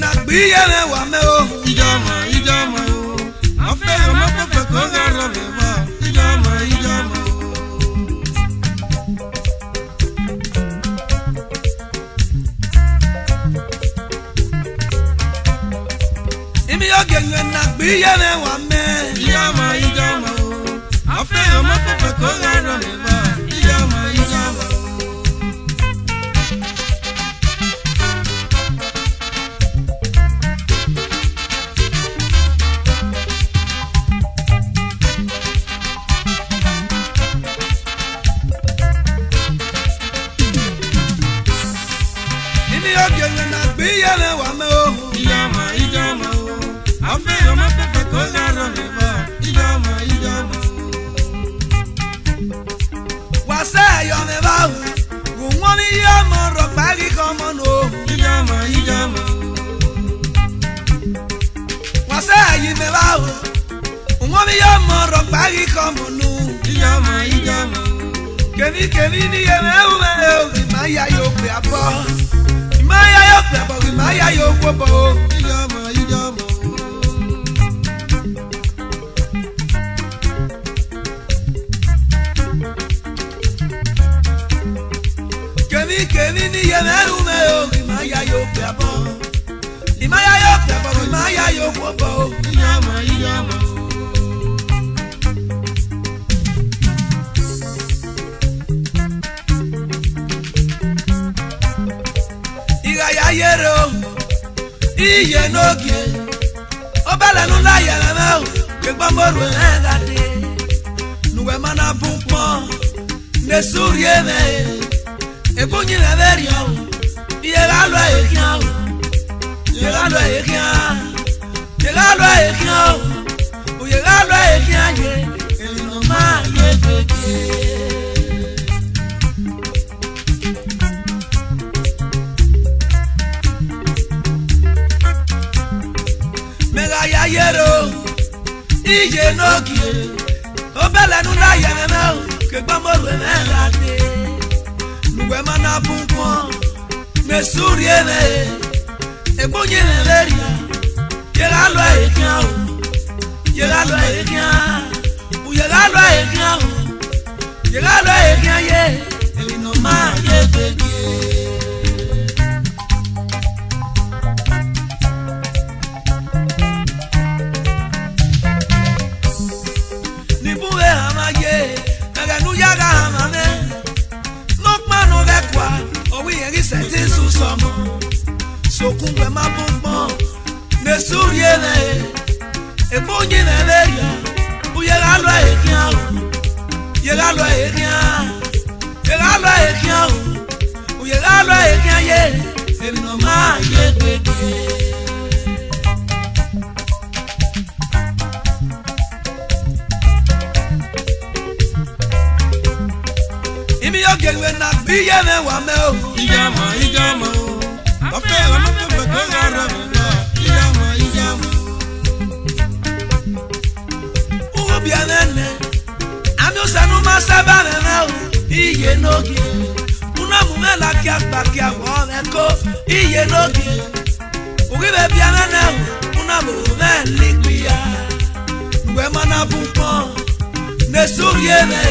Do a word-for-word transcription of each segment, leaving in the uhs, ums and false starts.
Na gbe iyẹnrẹn wa mẹ o. Ijọma, ijọma o. Ọfe ọmọ fẹfẹ ko gha rọ vwẹ vwa. Ijọma, ijọma o. Imi oge nwe na gbe iyẹnrẹn wa mẹ. Ijọma, ijọma o. Ọfe ọmọ fẹfẹ ko gha rọ vwẹ vwa. Ijọma, ijọma o. Imi oge nwe na gbe iyẹnrẹn wa mẹ o. Ijọma, ijọma o. Ọfe ọmọ fẹfẹ ko gha rọ vwẹ vwa. Ijọma, ijọma o. Wa sẹ ẹyọ mẹ va o, gu won mi yẹ ọmọ rọ kpahe kẹ ọmọ no. Ijama, ijama. Wa sẹ ẹyin mẹ va o, gu won mi yẹ ọmọ rọ kpahe kẹ ọmọ no. Ijama, ijama. Kemi kemi ni ye mẹ ru mẹ o, ri ma ya yo kpe abọ. Ri ma ya yo kpe abọ, ri ma ya yo kpe obọ o. Ijama, ijama. Kemi kemi ni ye mẹ ru mẹ o, ri ma ya yo kpe abọ. Ri ma ya yo kpe abọ, ri ma ya yo kpe obọ o. Ijama, ijama. Igha ya yere o, iye no gie. Obẹlẹ nu la yẹrẹ mẹ o, ke gbọmọ orue mẹ gha te. Nu wẹ ma na bun kpọn, ne su rhie mẹ e. Ebunyi rẹ vẹ riọ o, iye gha lua ehian o, iye gha lua ehian, iye gha lua ehian o, iye gha lua ehian ye, eri no ma ye gbege. Me gha ya yere o, iye no gie, obẹlẹ nu na yẹrẹ mẹ o, ke gbọmọ orue mẹ gha te. Nu wẹ ma na bun kpọn, me su rhie mẹ e, ebunyi rẹ vẹ ria, ye gha lua ehian o, ye gha lua ehian, u ye gha lua ehian o, ye gha lua ehian ye, eri no ma ye gbege. Ni bun vwe hama ye, ẹghẹ nu ya gha hama mẹ. Nokpa nọ vwẹ ẹkua, ọ wi yẹn ghi sẹ te susọmọ. Sokun wẹ ma bun kpọn, me su rhie mẹ e. Egbunyi mẹ vẹ ria, u ye gha lua ehian o, ye gha lua ehian, ye gha lua ehian o, u ye gha lua ehian ye, eri no ma ye gbege. Imi yo ge nwe na gbe iye mẹ wa mẹ o. Ijama, ijama o. Ọfe ọmọ fẹfẹ ko gha rọ vwẹ vwa. Ijama, ijama o. Uwo biẹ nene. Ami ose nu ma sa ba mẹ mẹ o. Iye no gie. Una mu mẹ la kia kpa kia vwọ mẹ ko. Iye no gie. Ughivẹ bianana, una vwo mẹ ligbiya. Uwẹ ma na vun kpọn, me su rhie mẹ.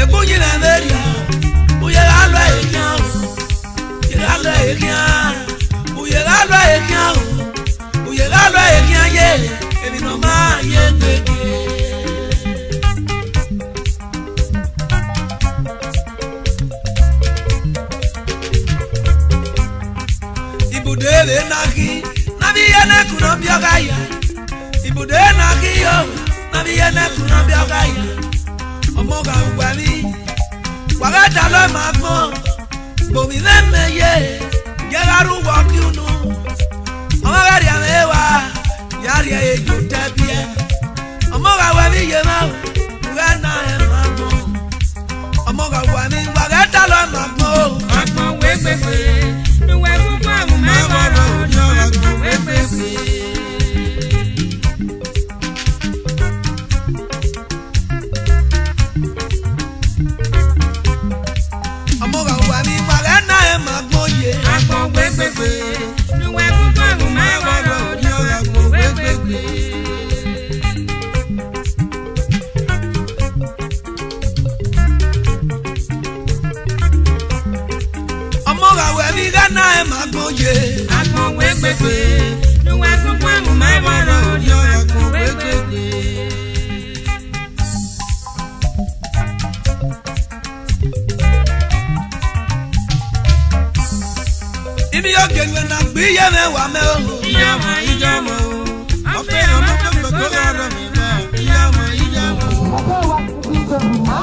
Egbunyi rẹ me ria, uye gha lua ehian o. Uye gha lua ehian, uye gha lua ehian o. Uye gha lua ehian ye, emi no ma ye gbege. Ibudo ere na ghi, na mi yẹnẹ kun nọ biọgha ya. Ibudo ere na ghi yo, na mi yẹnẹ kun nọ biọgha ya. Ọmọ gha ugbẹri, wa gha ta lọ ma gbọn. Gbomi vẹ mẹ ye, je gha ru wọ ki unu. Ọmọ gha ria me wa, ya ria ejo te biẹ. Ọmọ gha wẹ mi ye ma, ughẹ na ẹ ma gbọn. Ọmọ gha wẹ mi, wa ghẹ ta lọ ma gbọn o. Agbọn we gbegbe, nu wẹ gu gbọn mu mẹ vwọ rọ odiọ agbọn we gbegbe. Ọmọ gha wa mi wa ghẹ na ẹ ma gbọn ye. Agbọn we gbegbe, nu wẹ gu gbọn Oye, agbọn we gbegbe, nuwa sunkun emu ma ẹmọ rọ riọ agbọn we gbegbe. Ibi yo ke nwe na gbe iye mẹ wa mẹ o. Iyọmọ, iyọmọ o. Ọfe ọmọ kọkọ tó ga rọ mi mẹ. Iyọmọ, iyọmọ o.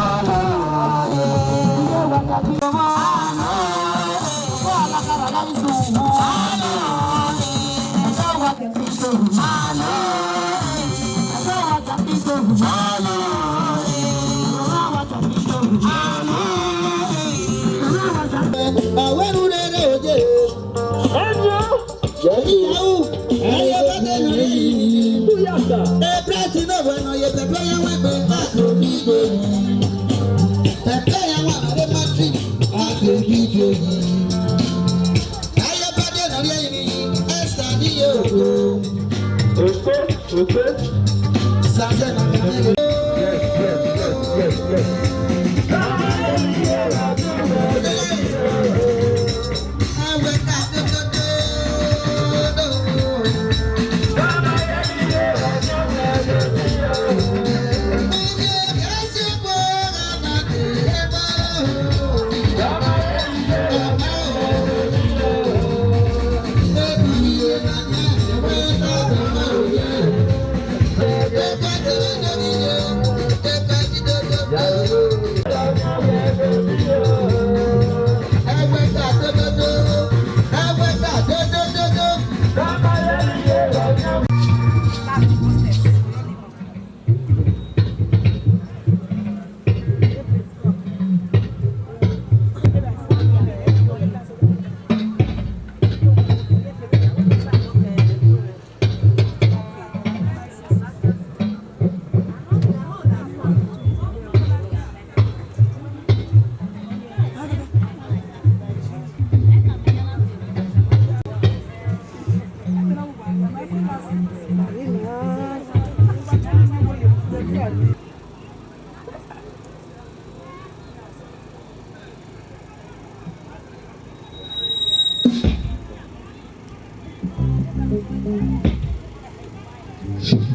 Yes, yes, yes, yes, yes.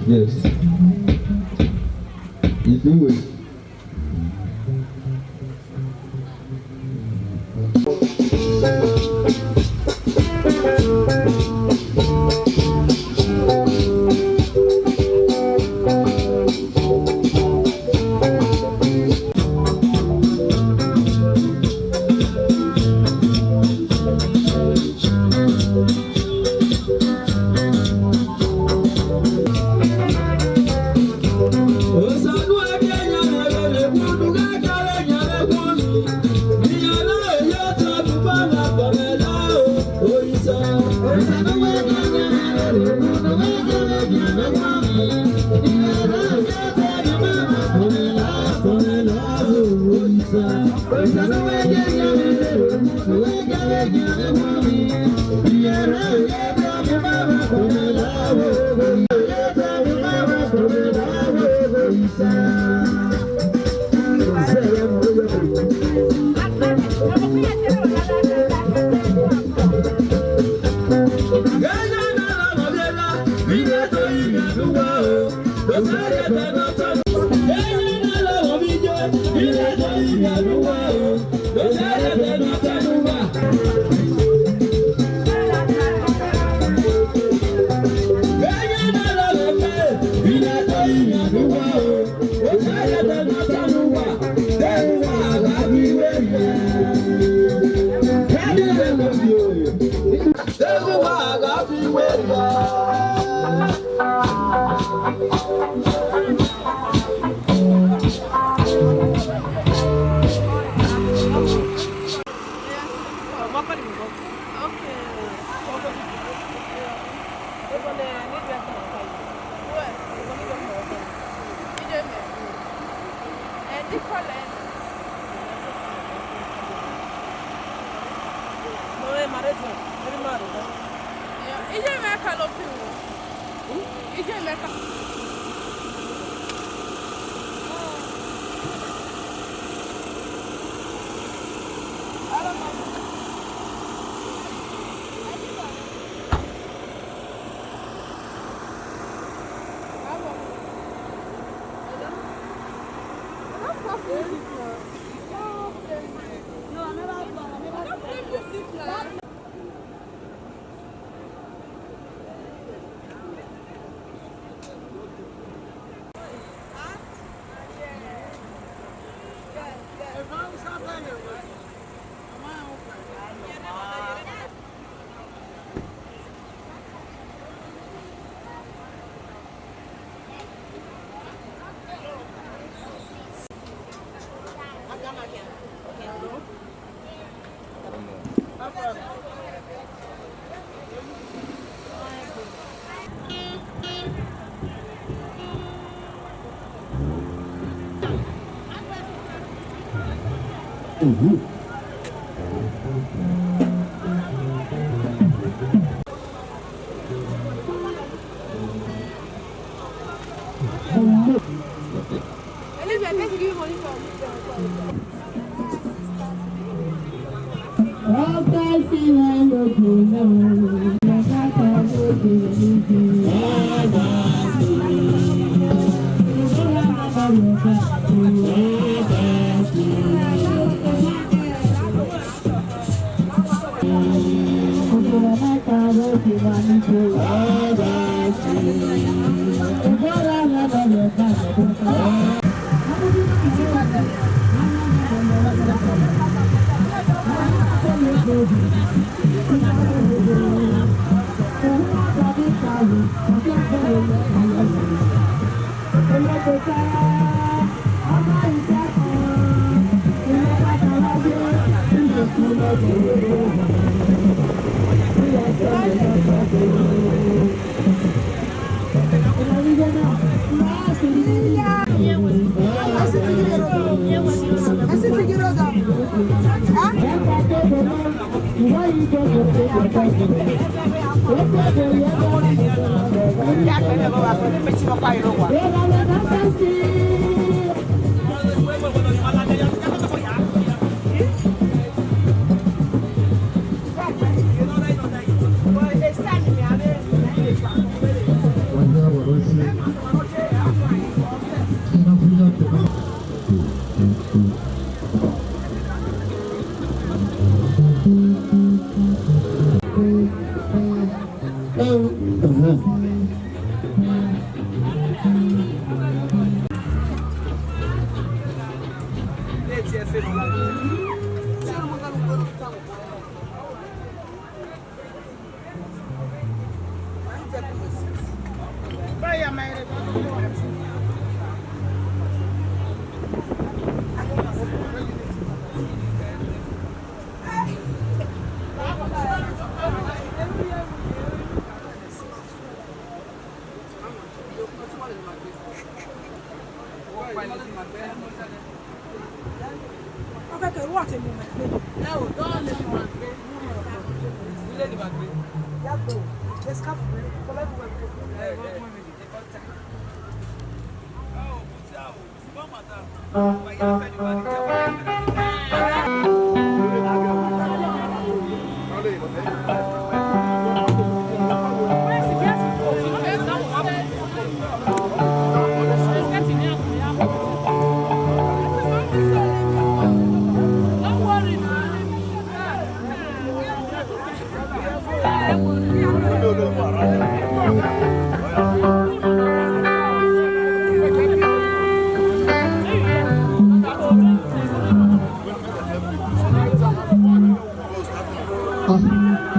Yes. You do it. Ije me ka lo pi wo. Ije me ka.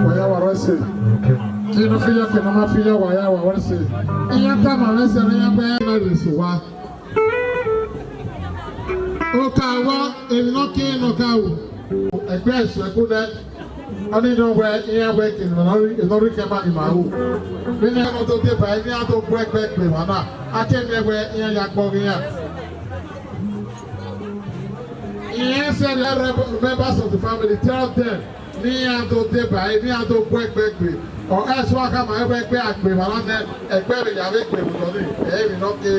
Wa ya wa rẹ se. Inu phiyọ ke nọ ma phiyọ wa ya wa rẹ se. Iyan ta ma rẹ se rẹ yan bẹ na rẹ se wa. Oka wa, eri nọ ke nọ ka o. Ẹgbẹ ẹsuẹku nẹ. Ọni nọ wẹ iyan wẹ ke nọ ri, nọ ri kẹ ma ni ma o. Mi ni ẹmọ to de ba, eni a do gbe ẹgbẹ gbe wa na. A ke miẹ wẹ iyan ya kpọ iyan. Iyan sẹ rẹ members of the family, tell them. Ni a do deba, ni a do gbe ẹgbẹ gbe. Or else wa ka ma ẹgbẹ ẹgbẹ agbe vwara nẹ ẹgbẹ rẹ yare gbe vwọ ni, e ri nọ ke.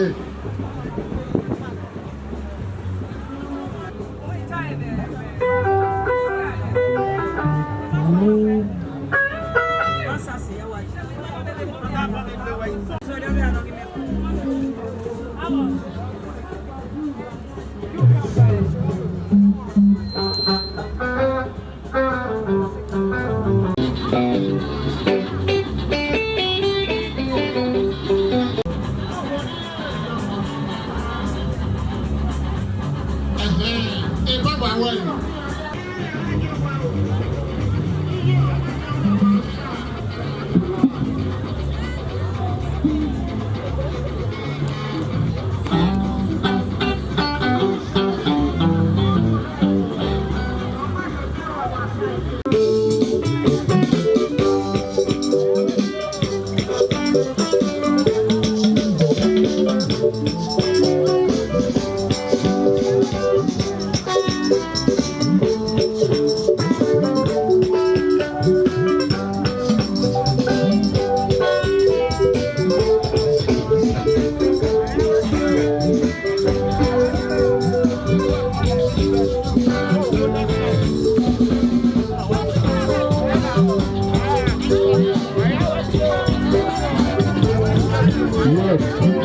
Yes,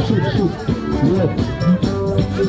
shoot, shoot. Yes.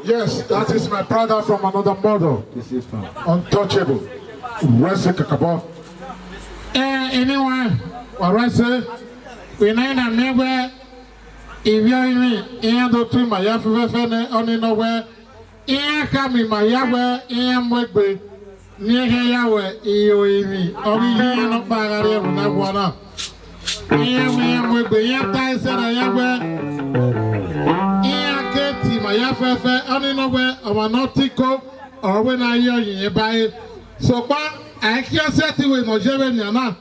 Yes, that is my brother from another mother. Untouchable. Wesi kakabo. Eh, anyone, warase, we na na me we, ivio imi, iya do tu ma ya fufefe ne, oni no we, iya ka mi ma ya we, iya muegbe. Mie hẹ ya vwẹ iyoyivwi ọrivwi yen ọkpa gha rhiẹvwẹ na guọnọ. Iyẹn vwẹ iyẹn muegbe, iyẹn ta esẹ na yan vwẹ. Iyẹn ke ti ma ya fẹfẹ, ọnina vwẹ ọmwa nọ tiko, ọ wẹ na yọ yẹn ba e. Sokpan, aẹkiọsiẹti we nọ je vwẹ emian na.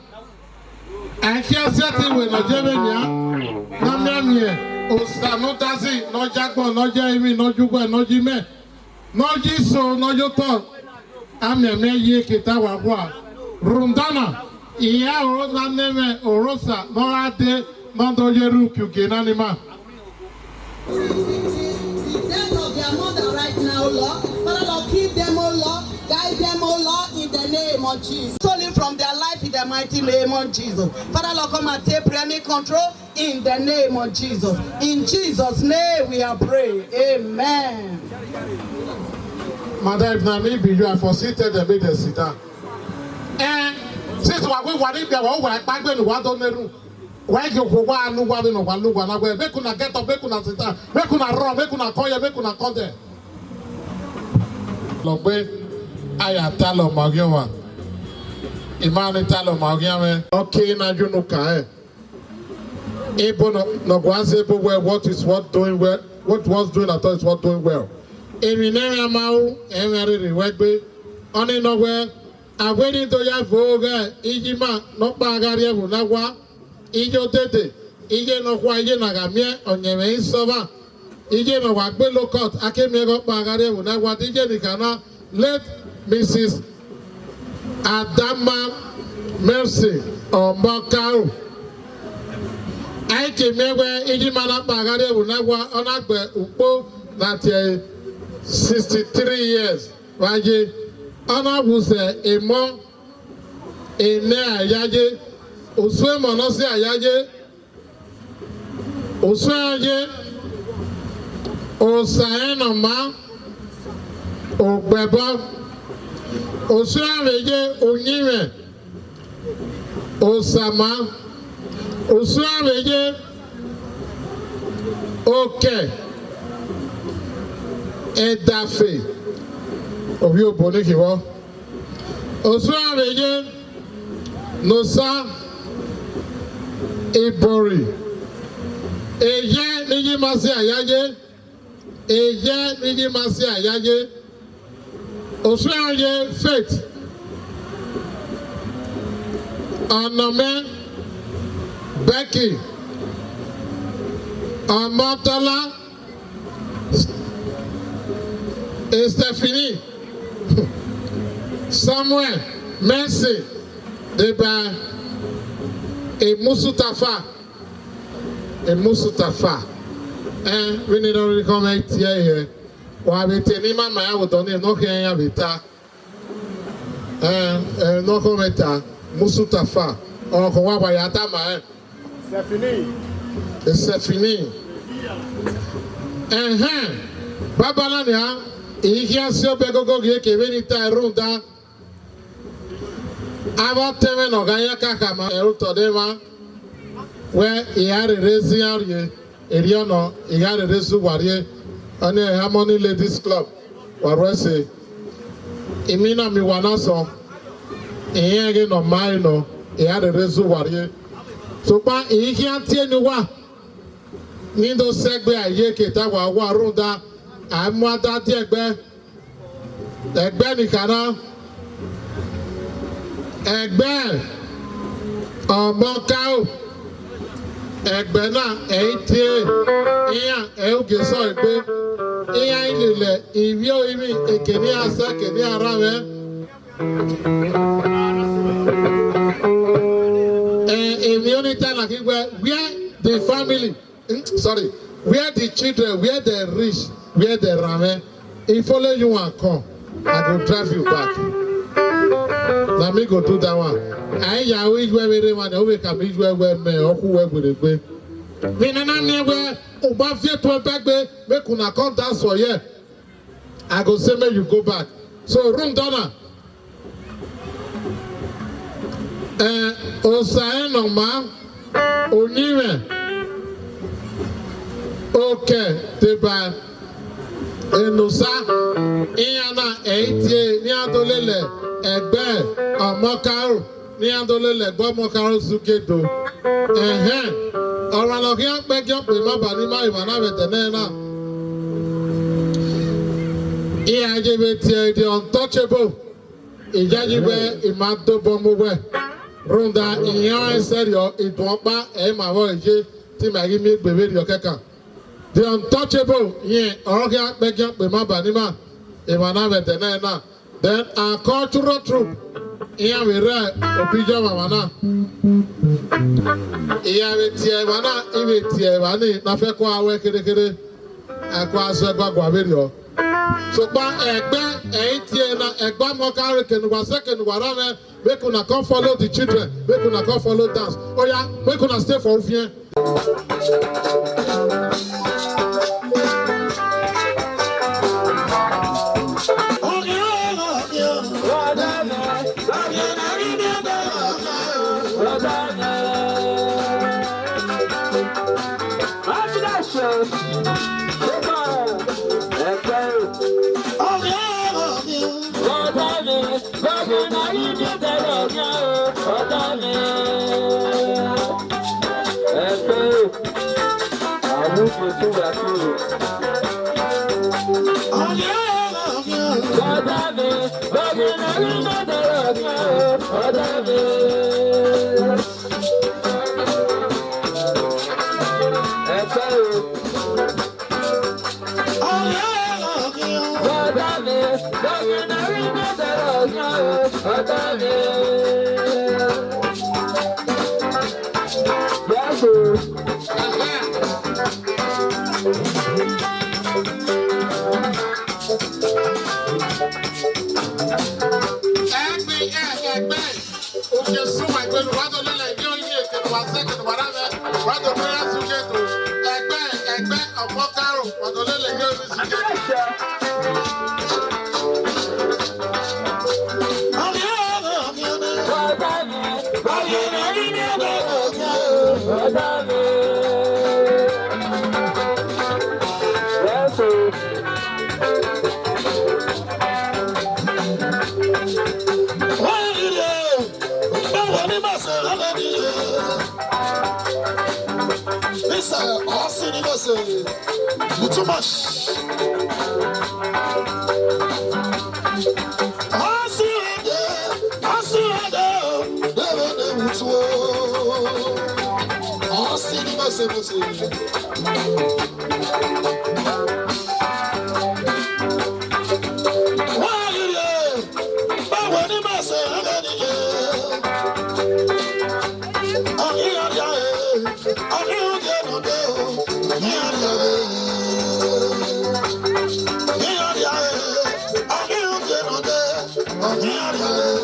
Aẹkiọsiẹti we nọ je vwẹ emian na miamie osa nọ dazi, nọ je agbọn, nọ je ivwi, nọ je ughwẹ, nọ je imẹ. Nọ ji so, nọ jẹ otọ, ame mẹ ye ke ta wa ghwa. Rhunmwuda na, iyẹn aro na nẹ mẹ orosa nọ ra de nọ do ye ru uki uge na ni ma. Death of their mother right now, Lord. Father, Lord, keep them, oh Lord. Guide them, oh Lord, in the name of Jesus. Stolen from their life in the mighty name of Jesus. Father, Lord, come and take preeminent control. In the name of Jesus. In Jesus' name we are praying. Amen. Madam, if na me be you, I for sit tell them make them sit down. Eh, since wa we wari bia wa wa pa gbe ni wa do neru. Wa ge wo wa nu wa no wa lu wa na we. Make una get up, make una sit down, make una run, make una come here, make una come there. Lọgbe, aya ta lọ ma ọghian wa. Imani ta lọ ma ọghian we. Okay, na you no ka eh. Ebo no, no guaze ebo well, what is what doing well, what was doing at all is what doing well. Emi ne emi amau, emi arere wegbe. Oni no we, aweri do ya vo ghe, ijima, no pa gari evu na wa, ije odede, ije no hwa, ije na ga mie, onyeme isova, ije no wa gbe lo court, ake mie gho pa gari evu na wa, ije ni kana, Late Missus Adama Mercy Ọmọkaru. Ayen ke mie vwẹ ijima na kpahen ghare evun na ghwa, ọ na gbe ukpo na te sixty three years vwẹ aye. Ọ na vwẹ use emọ ene aye aye, usuemọ nọ si aye aye. Usueran je osa ẹnọma, ogbẹbọ. Usueran je uyinmwẹ, osama. Usueran je okẹ, ẹdafe, ovie obo ni phihọ. Osuẹn ave je nosa ibori, eyẹ ni ji masi ayaye, eyẹ ni ji masi ayaye. Osuẹn je Faith, ọnọ mẹ Becky, Ọmọtọla, Estefini, Samuel, Mercy, deba emusutafa, emusutafa. Ẹn, vwene nọ rẹ ikọn mẹ tiẹ hẹ, wa vwẹ te ni mama ya vwẹ odọ ne nọ hẹ ya vwẹ ta. Ẹn, ẹn, nọ hẹ mẹ ta, musutafa, ọhọ wa wa ya ta ma ẹ. Sefini. Esefini. Ẹhẹn, baba na nia, ihia si ọbe gogo ghie ke vwẹ ni ta ẹrun da. A vwọ tẹnvẹ nọ ga ya kaka ma ẹrun tọdẹ ma. Wẹ, iya rere zian rie, eriọnọ, iya rere zu wa rie. Ọnẹ Harmony Ladies Club, wa ruẹ se. Imina mi wa na sọn, iyẹn ghe nọ ma enọ, iya rere zu wa rie. Sokpan ihia tie ni wa, ni do sẹgbe aye ke ta wa ghwa rhunmwuda, a mu ada diẹ ẹgbẹ, ẹgbẹ ni kana, ẹgbẹ ọmọ kao, ẹgbẹ na ẹ i tie, iyan ẹ ogesọ egbe, iyan i lelẹ ivwio ivwi, ekeni asẹ, ekeni arhanvwẹ. Eh, emi oni ta na ki gue, where the family, mm, sorry, where the children, where the rich, where the rame, if only you wan come, I go drive you back. Na me go do that one. Aye ya o ijue vwe re mane, o ve ka mi ijue vwe me, ọku we gbe re gbe. Mi nana mie we, o ba vie tuẹ bẹgbe, make una come dance for here. I go say make you go back. So room dona. Eh, osa ẹnọma, onimwẹ, okẹ, teba, enosa, iyan na ẹ i tie, ni a do lele ẹgbẹ ọmọ karo, ni a do lele ẹgbẹ ọmọ karo zugedo. Ẹhẹn, ọrọ na ọkhian kpẹgiọ kpema ba ni ma epha na vwẹ ẹdẹ nẹ na. Iyan je vwe tie the untouchable. Ijaji vwẹ ima dobọ mu vwẹ. Rhunmwuda iyan ẹsẹriọ iduọkpa ẹ ima vwọ eje, ti ma ghi mi egbe vwẹ erriọ kẹkan. The untouchable yen ọrọkhian kpẹgian kpema banima, ema na vwẹ ẹdẹ na na. Then our cultural troupe, iyan vwerhẹ obijọ mama na. Iyan vwe tie ema na, i vwe tie ema ni, na fẹ kua wẹ kere kere. Akua zẹ ẹgua gua vwẹ erriọ. Sokpan ẹgbẹ ẹ i tie na, ẹgba ọmọ ka rhe kene uwa sẹ kene uwa ra vwẹ, make una come follow the children, make una come follow dance. Oya, make una stay for uviẹn. Yes, sir. Ẹgbẹ, ẹgbẹ, o che suma igbenu, wa do lele ivie ivie, kene wa se, kene wa rave, wa do gbe ya su je do. Ẹgbẹ, ẹgbẹ, ọmọ karo, wa do lele ivie ivie su je do. Lisa, ọ siri mose. Too much. Ọ siri ade, ọ siri ade, o, dere de wutu o. Ọ siri mose mose. Wa yiri e, báwo ni màá ṣe rán lẹ́nu yẹn? Ọ̀nì ọ̀dà e, ọ̀nì ọ̀dà e, ọ̀nì ọ̀dà e, ọ̀nì ọ̀dà e, ọ̀nì ọ̀dà e, ọ̀nì ọ̀dà e.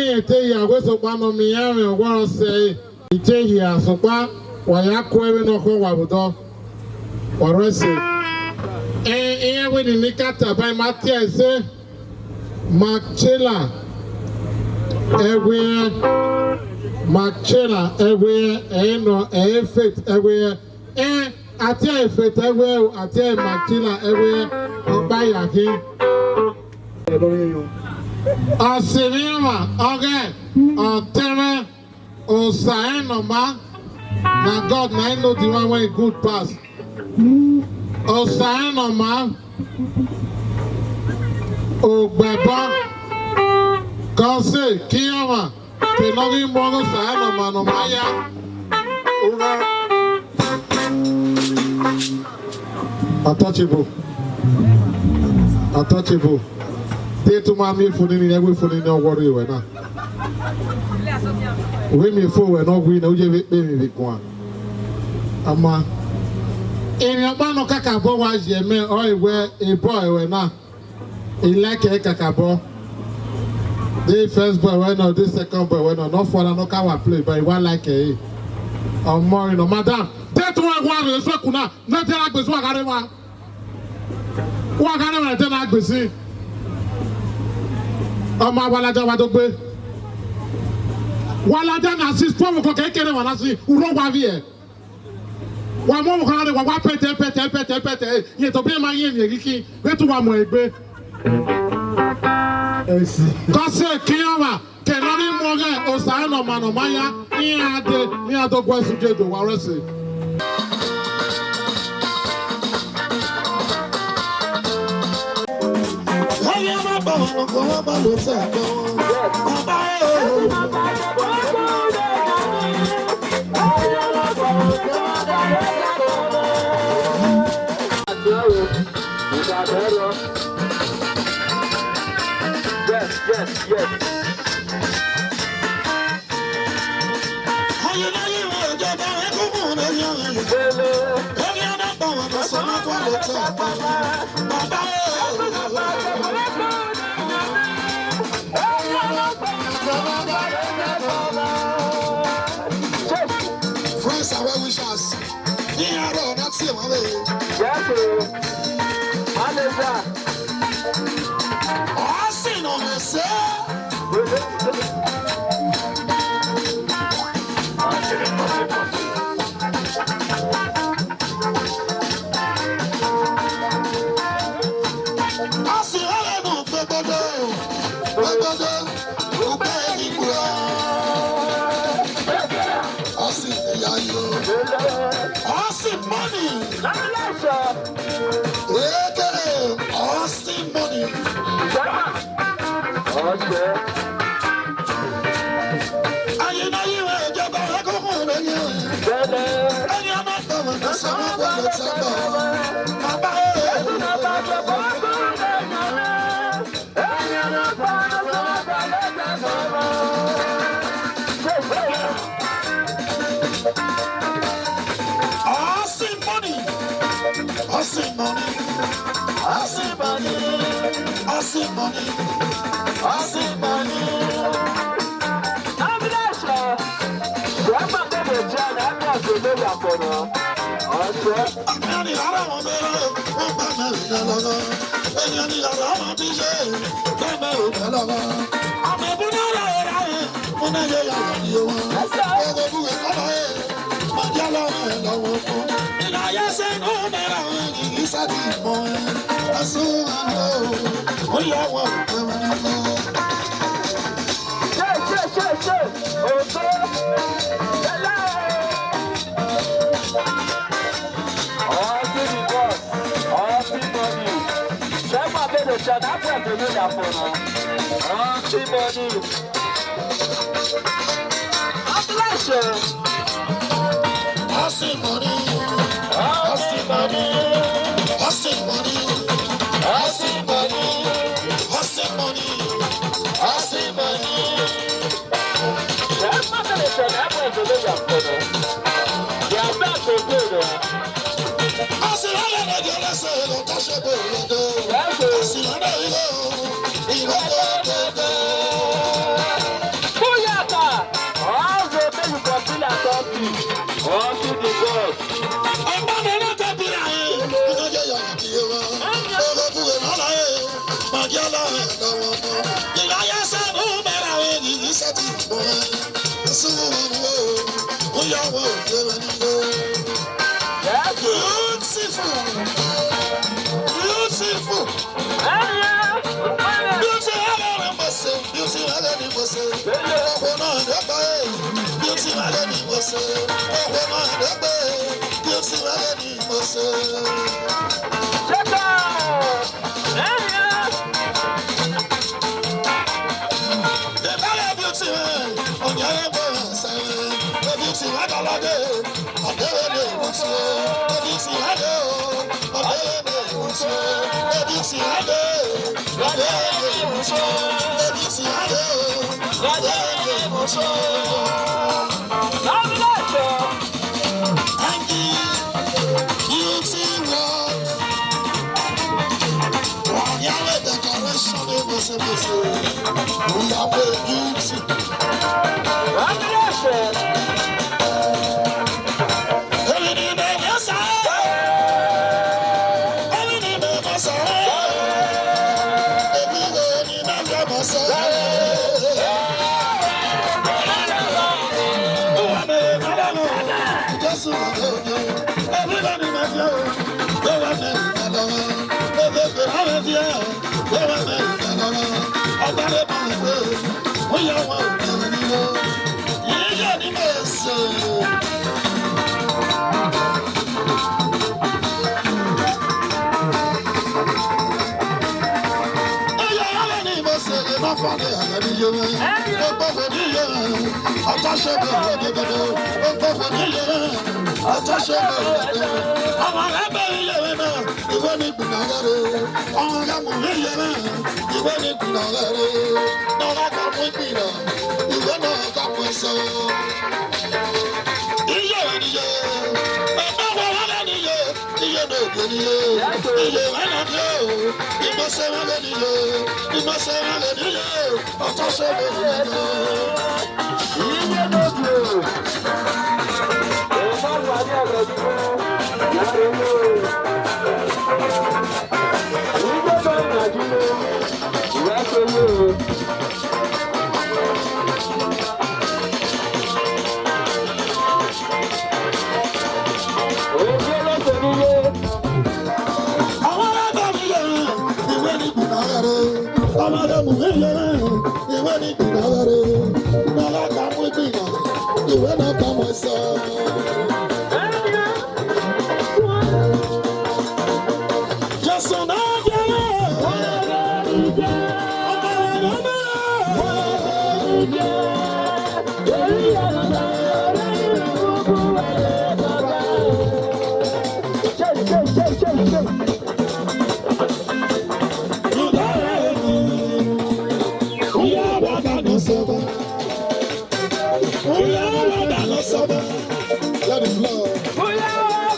Ete ya ghwe sokpa nọ, mi ya vwẹ ọghwọrọ sẹ-ẹ. Ite hia sokpa, wa ya ku ẹvwe nọ kọ wa vwodọ, wa ruẹ se. E, iyẹn we nini ka ta bai ma tiẹ se. Mark Chela, ẹghweyẹ. Mark Chela, ẹghweyẹ, ẹyẹnọ, ẹyẹ Faith, ẹghweyẹ. E, a tiẹ Faith, ẹghweyẹ o, a tiẹ Mark Chela, ẹghweyẹ, ọkpa ya khin. Ọsẹ mi ọma, ọghẹ, ọtẹrẹ, osa ẹnọma, na God na eno di wan wen good pass. Osa ẹnọma, ogbẹbọ, kọse, kiyọnwa, ke nọ ghi muọghọ osa ẹnọma nọma ya. Untouchable. Untouchable. Te tuma mi fo nini, ẹgbe fo nini, ọghwọrọ ewẹ na. We mi fo wẹ nọ ghwi na, uje ve kpe mi vwi guan. Ama. Emi ọgba nọ kakabọ wa jẹ mẹ, ọ ewẹ ebọ ẹwẹ na. I like ẹ kakabọ. The first boy wẹ nọ, the second boy wẹ nọ, nọ fọ na nọ ka wa play, but I wa like ẹ. Ọmọ rẹ nọ, madam, te tuma wa rẹ esuẹku na, na te ra gbe esuẹku ghare wa. Wa ghare wa te na gbesi. Ọmọ awalada wa dogbe. Walada na si fọwọ kọ kẹkẹrẹ wa na si uro wa viẹ. Wa mọ ọmọ kan wa wa pẹtẹ pẹtẹ pẹtẹ pẹtẹ. Ye to be ma ye mi kiki. Re tu wa mọ egbe. Esi. Kọse kiyan wa. Kẹnọ ri muọghẹ osa ẹnọma nọma ya, iran de, iran do guẹ sun je do wa rẹse. Yes, yes, yes. Friends and well wishers. Ni aro na tie wa we. Yes, o. Hallelujah. Ọ si nọ me se. Ọ si rẹ nu gbẹgbẹdẹ, gbẹgbẹdẹ, ugbẹ ikura. Ọ si ya yo. Ọ si money. A K A Austin Money. Aye na yi we jọba ẹkọ fún mi yẹn. Ẹni a máa tọ̀ wọ́n tó sọ wọ́n kó lè tẹ́ bọ̀. Bàbá ẹ̀. Austin Money. Austin Money. Austin Money. Austin Money. Austin Money. Shey, shey, shey, shey. Oto. Hello. Ọtí ni boss, ọtí money. Ṣé máa bẹ̀rẹ̀ ṣe àdápọ̀ ẹ̀dùn ló yà pọ̀ náà? Ọtí money. Ọtí láìṣe. Ọtí money. Ọtí money. Ọtí money. Ọtí money. Ọtí money. Ọtí money. Beautiful. Beautiful. Beauty, beauty, beauty. Beauty world. Wàyáwé decoration ní bọ̀sẹ̀bọ̀sẹ̀. Ìyàwó beauty. Èmi ni mo mọ̀ sá. Èmi ni mo mọ̀ sá. Èmi ni mo mọ̀ sá. Jésù, èmi ni mo mọ̀ sá. Ọmọ rẹ bẹrẹ iye rẹ na, ìwé ni gbìnà rẹ rẹ. Ọmọ rẹ mu rẹ iye rẹ, ìwé ni gbìnà rẹ rẹ. Nọgha ka mu ìgbìnà, ìwé nọgha ka mu ẹsẹ. Iye rẹ niye, ẹgbẹ wọ rẹ niye, iye na obi niye. Iye rẹ na bi o, ìmọ̀sẹ̀ rẹ niye, ìmọ̀sẹ̀ rẹ niye. Ọtọ se rẹ niye. Ìwé ni gbìnà rẹ, ọmọ rẹ mú mi yẹrẹ. Ìwé ni gbìnà rẹ, ìwé na ka mu ìgbìnà, ìwé na ka mu ẹsẹ. Jésù náà jẹ́ ọmọ rẹ̀ lọ́nà. Shake, shake, shake, shake, shake. Let it flow.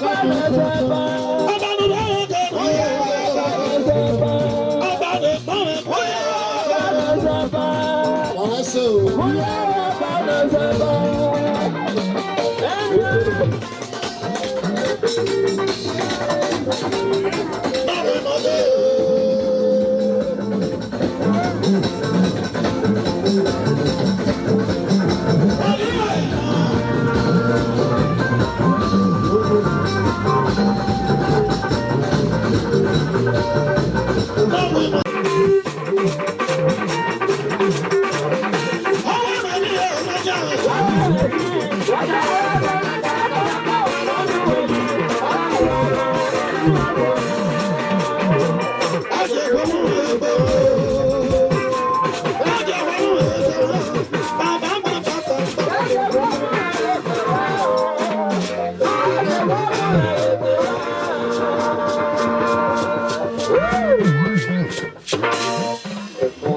Ọ̀rẹ́ ṣe o.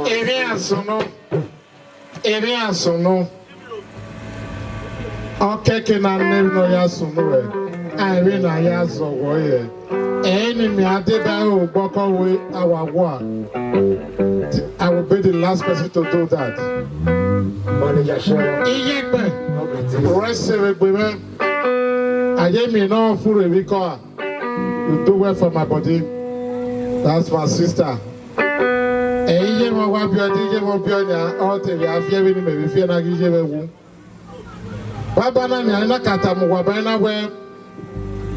Eriansono, eriansono. Ọkẹkẹ na nẹrhẹ nọ ya sunu rẹ, a ẹvwe na ya zọghọ yẹ. Ẹni mi a deba ogbọkọ we awaghwa. I will be the last person to do that. Iyẹgbẹ rẹ se vwegbe mẹ. Aye mi nọ furhe vwikọ a. You do well for my body. That's my sister. Ẹyin Wa biẹ ọdẹ, ije vwọ biẹ ọnya, ọ te vwẹ afiẹvwe ni me vwẹ ifiẹ na ghi je vwẹ ghwu. Baba na ni ayen na ka ta mu ghwa ba na wẹ,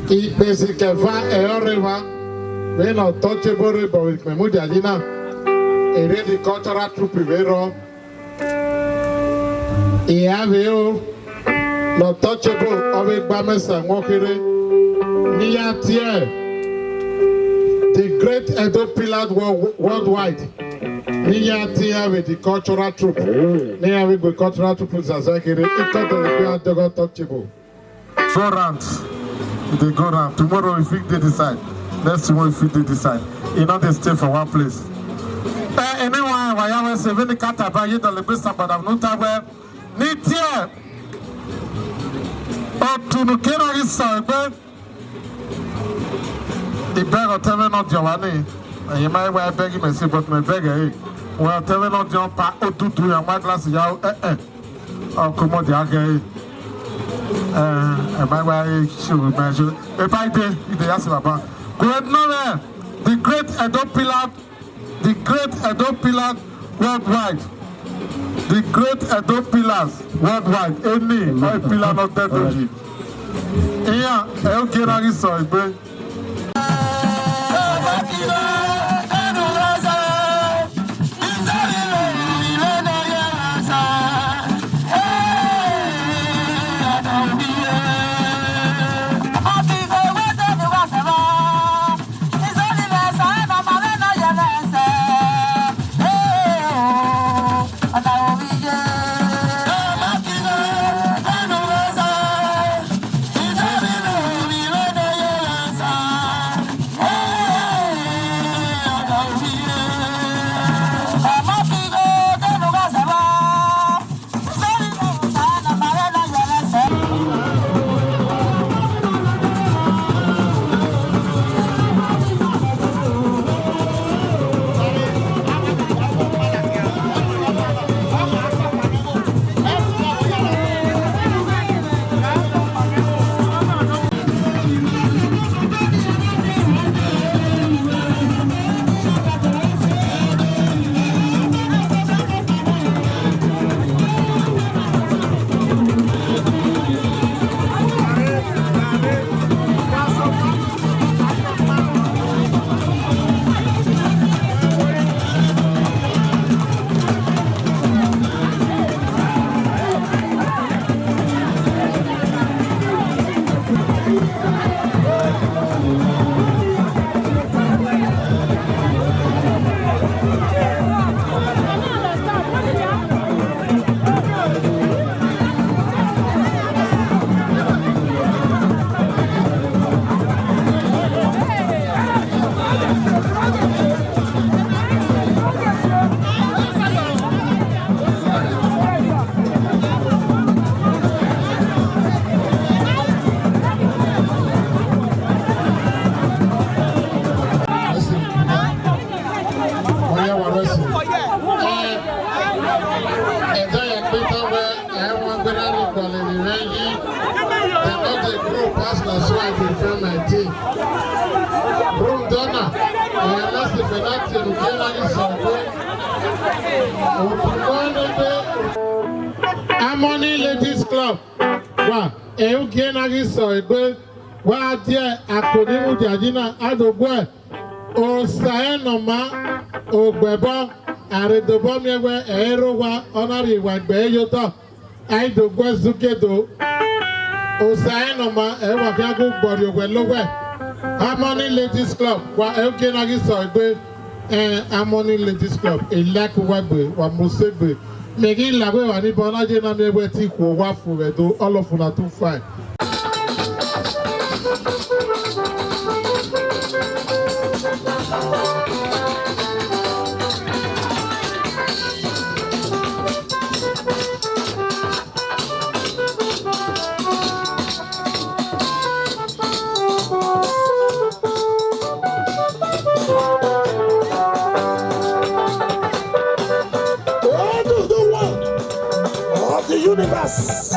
ikpe si kẹ va ẹrọ reva, vwẹ na ọtọchebọ rẹ obọ vwẹ ikpe mudiadi na, e rhe di cultural troupe vwẹ rọ. Iyavwe o, nọ touchable, ọ vwẹ egba mẹsa ẹnwọ kere, ni ya tiẹ The Great Edo Pillars World-, Worldwide, ni ya tiẹ vwẹ the cultural troupe, ni ya vwẹ egbe cultural troupe zazẹ kere, ikọdọ rẹ egbe adọgọ touchable. Go round. E dey go round. Tomorrow, if you dey decide, next tomorrow, if you dey decide, e no dey stay for one place. Eh, anyone, wa ya we se, veni kata ba ye dole gbe sagbada no ta we. Ni tie. Otunu kera ri sa egbe. Ibẹghe ọtẹn mẹ nọ dia ovwan ni. Ẹyen ma wa bẹghe mẹ se, but me bẹghe e. Wẹ ọtẹn mẹ nọ dia ọpa odudu ya, ma glass ya o, eh, eh. Ọ komọ dia ghe e. Eh, ẹ ma wa e se o, ma se. E ba ide, ide ya se baba. Great no, eh, the great Edo pillar, the great Edo pillars worldwide. The great Edo pillars worldwide. Eni, ọ pillar nọ te doji. Iya, ẹ o kera ri sọ egbe. Oya wa rẹsi. Ẹ, ẹdẹ yẹ kpeta wẹ, ẹwẹn gbe na ri gualẹ ni rẹ yi. They no dey grow pass na, so I dey tell my team. Room donor, ẹ, lẹsi penalty nu kẹ na yi sọ pe. Otu kọ ne pe. Harmony Ladies Club, wa, ẹ, ugie na ghi sọ egbe, wa diẹ akoni mudiadi na, a do guẹ. Osa ẹnọma, ogbẹbọ, a re dobọ miẹn wẹ ẹro wa, ọ na rhie wa gbe eyotọ, a do guẹ zugedo. Osa ẹnọma, ẹ wa fia gu gbọrọ owẹ lo wẹ. Harmony Ladies Club, wa ẹ ugie na ghi sọ egbe, ẹ, Harmony Ladies Club, e like wa gbe, wa mose gbe. Me ghi la wẹ wa ni bọ na je na miẹn wẹ ti ihwo wa fu vwẹ do, all of una too fine. All to the one of the universe.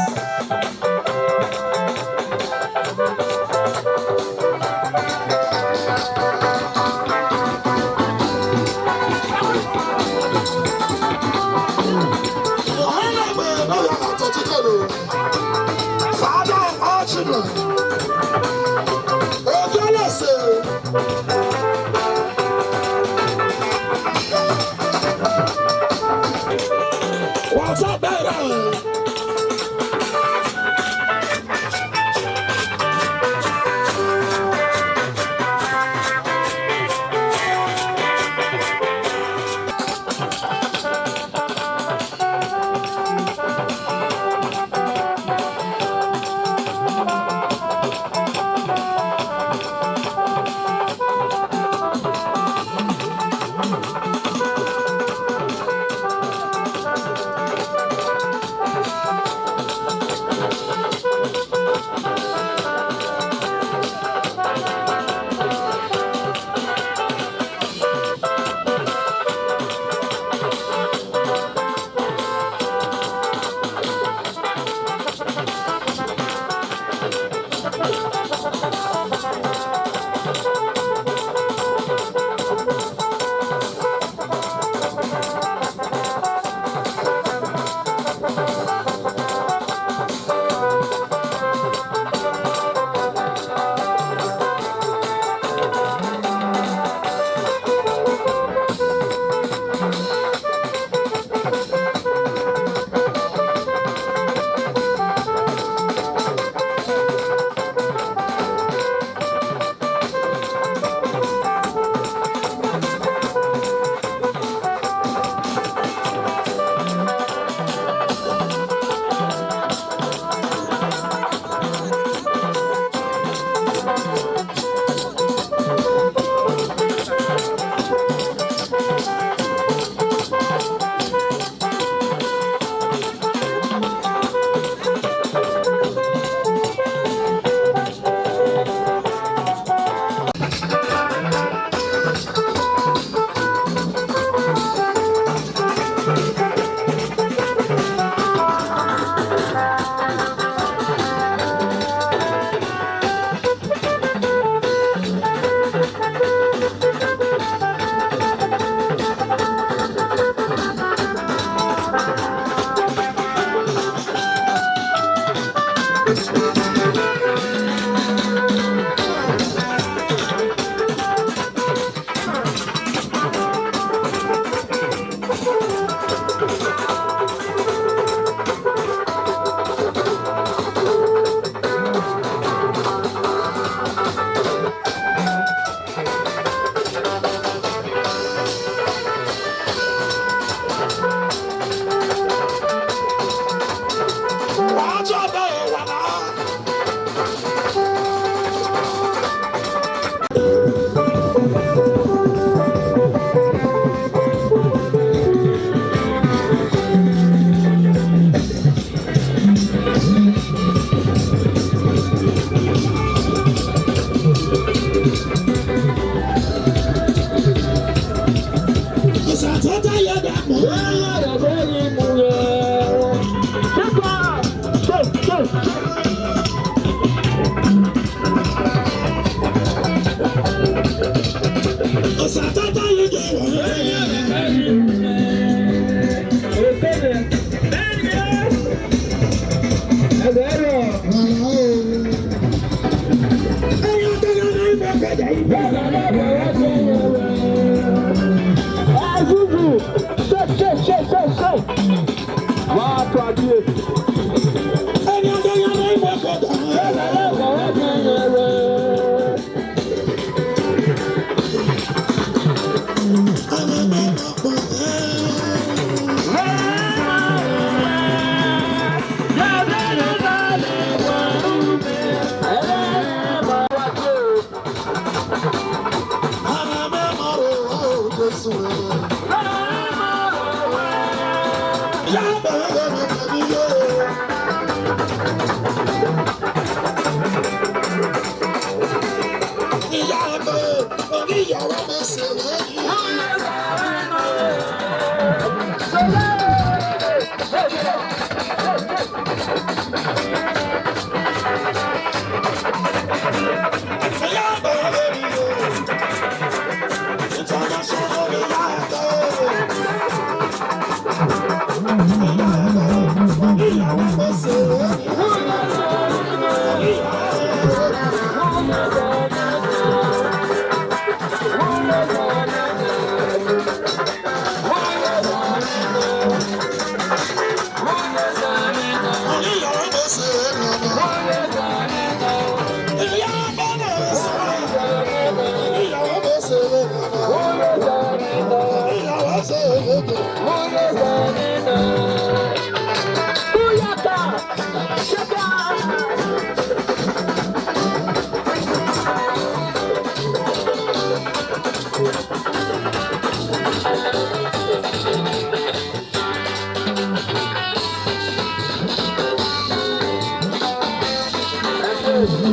Thank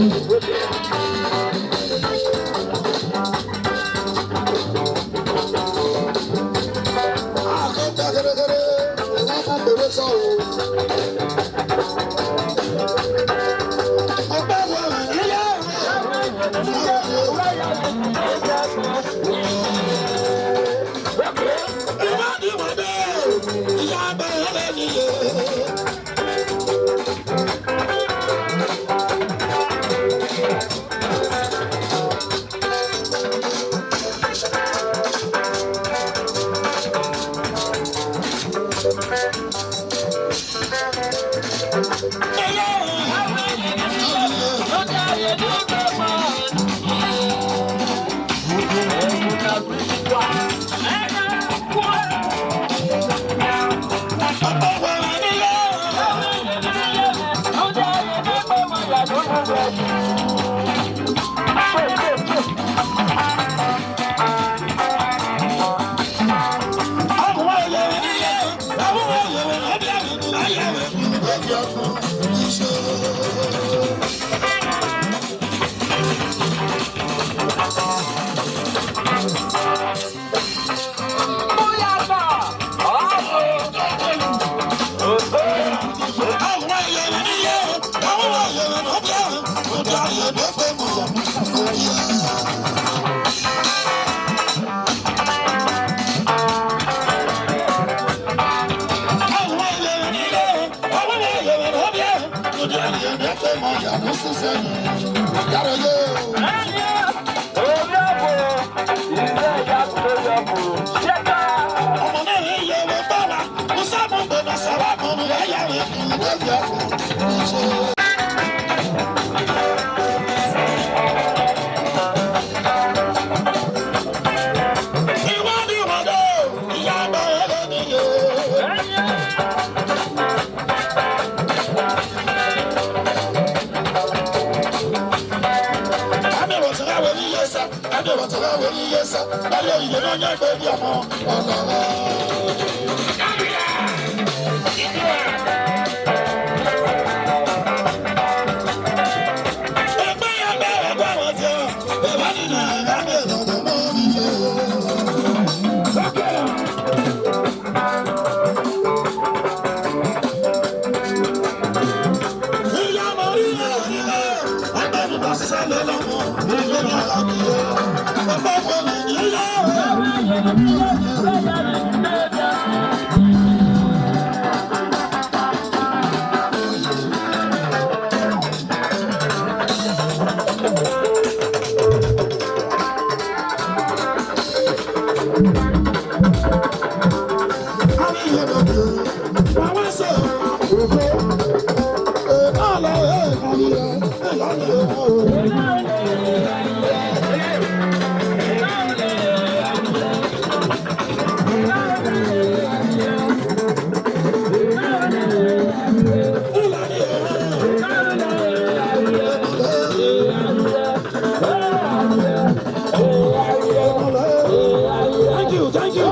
you, thank you.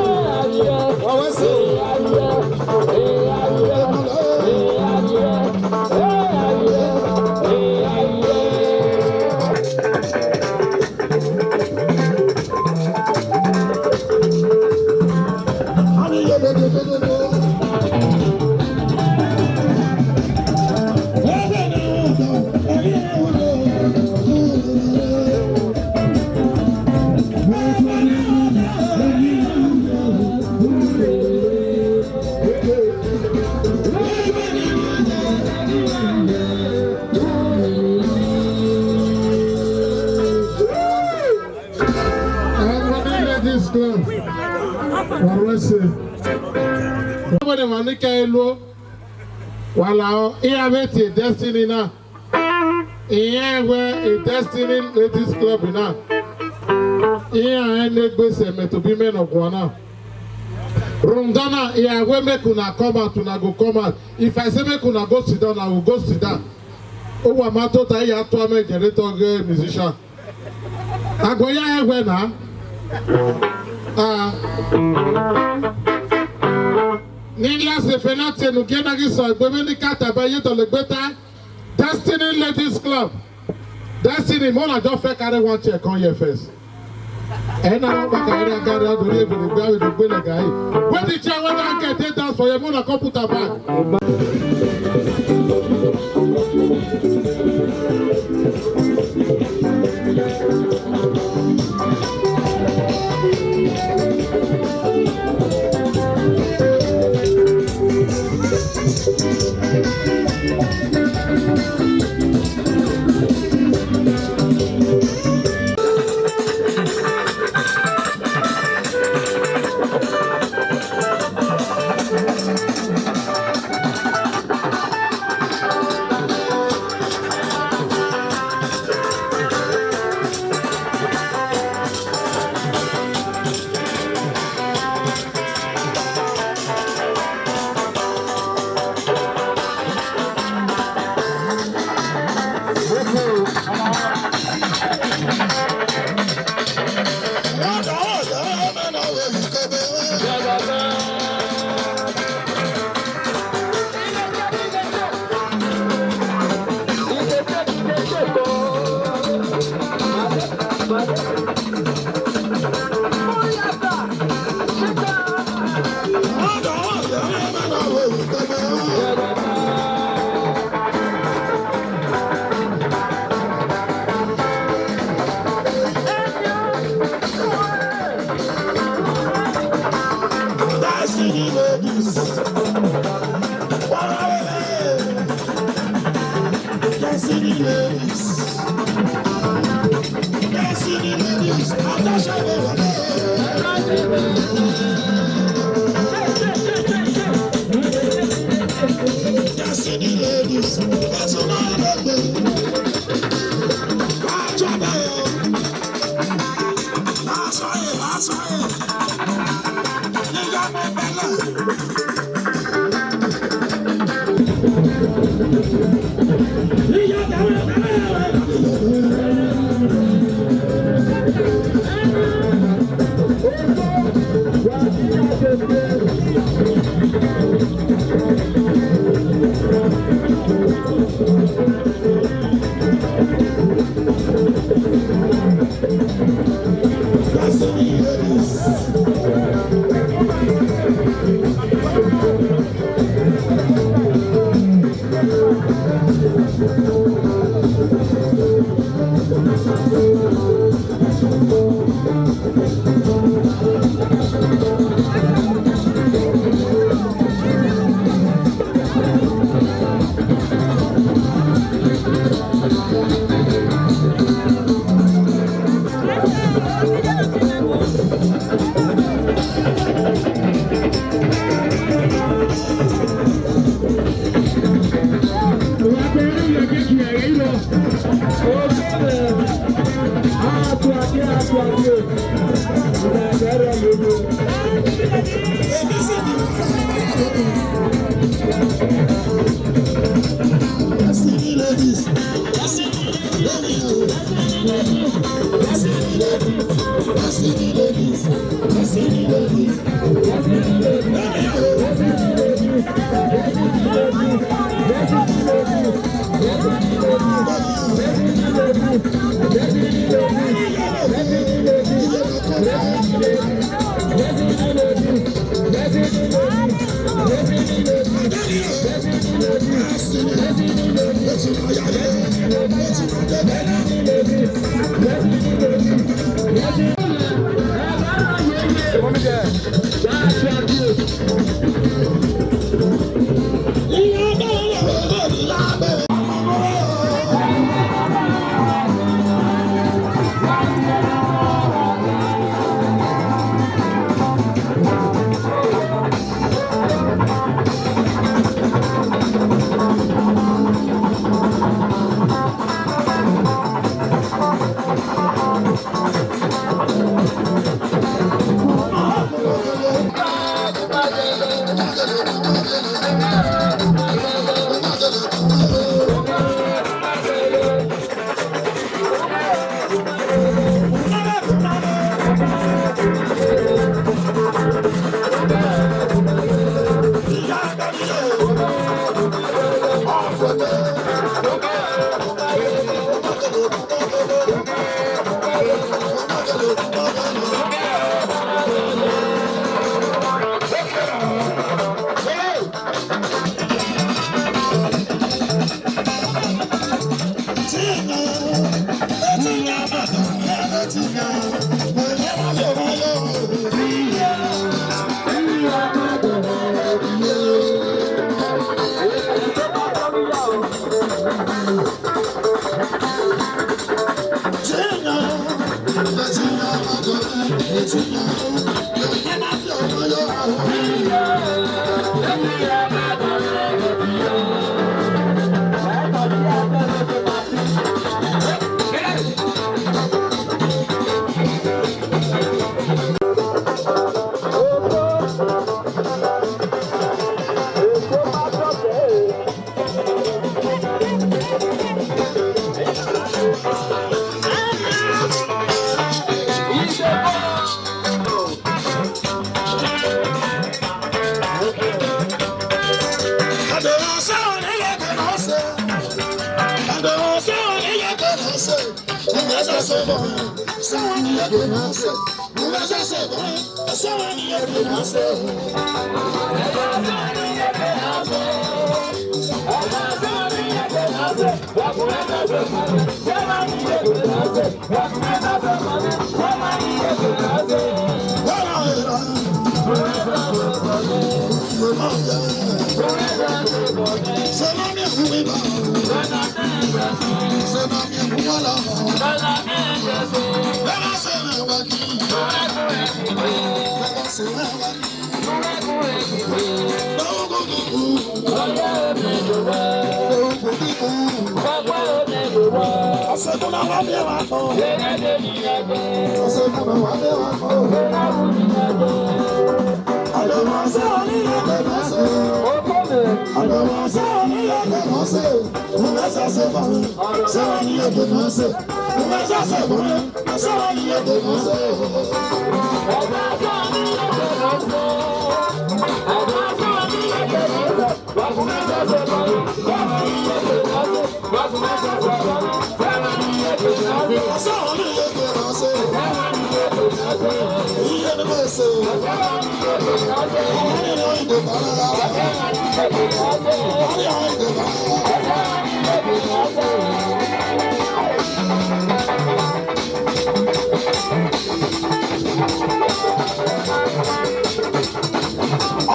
Ladies Club, Arese. Nobody manika elo. Wala o, iya veti Destiny na. Iyen vwẹ Destiny Ladies Club na. Iyen ne gbe se me to bi me no guana. Runda na, iya we make una come out, una go come out. If I say make una go sit down, I will go sit down. O wa ma tota, iya tua me generator ge musician. Agbọn ya ẹghwẹ na. Ah. Nini a se fẹ na te nu ge na gi sọ egbe me ni ka ta ba ye dọlegbe ta. Destiny Ladies Club. Destiny, mo na jọ fẹ kare wan chẹ kọn yẹ first. Ena wa baka ere agare adori ebere gbe ave do gbe na ga e. When the chair when I get it dance for you, mo na computer back.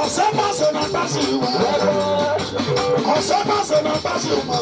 Ọsẹ ma se na kpasi uma. Ọsẹ ma se na kpasi uma.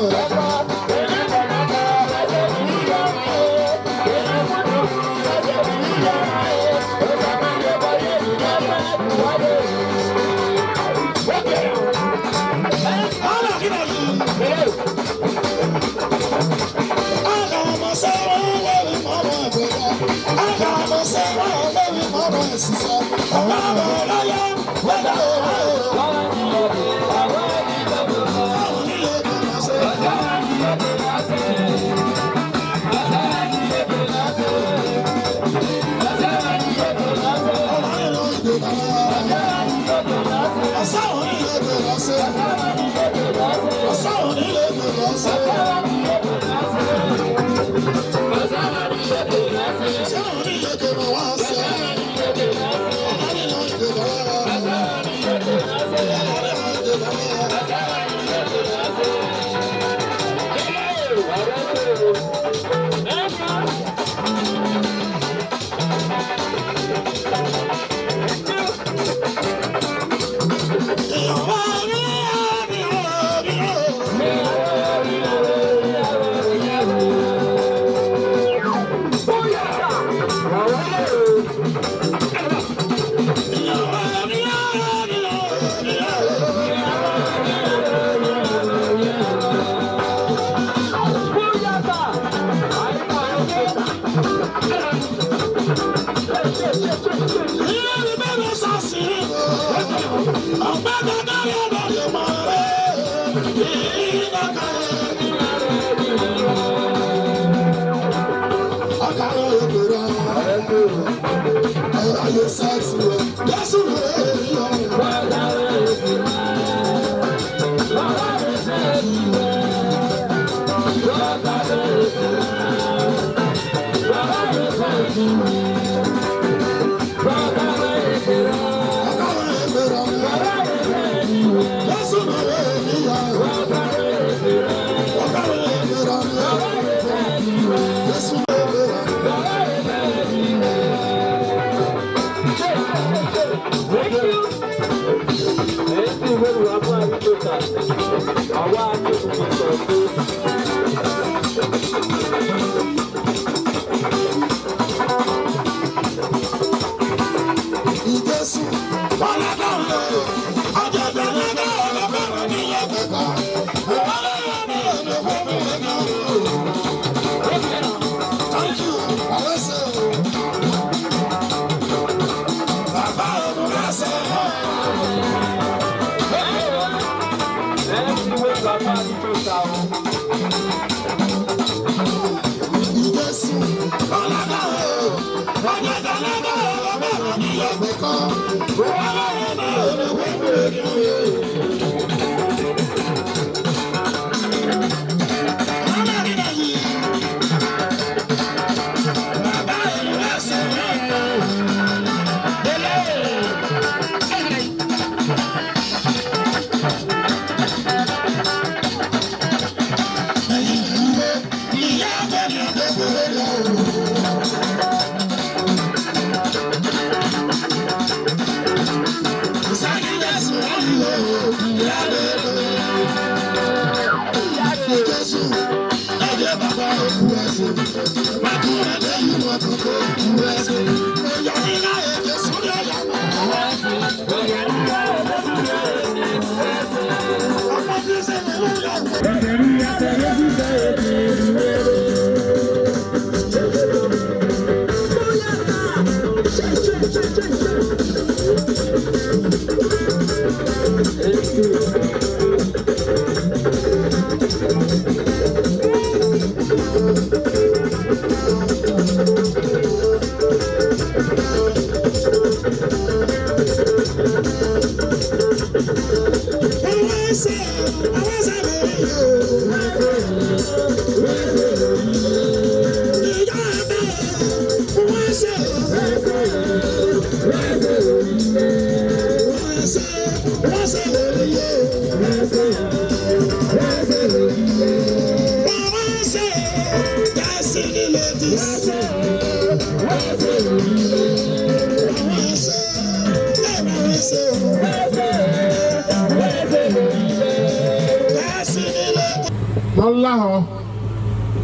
Nọ lahọ,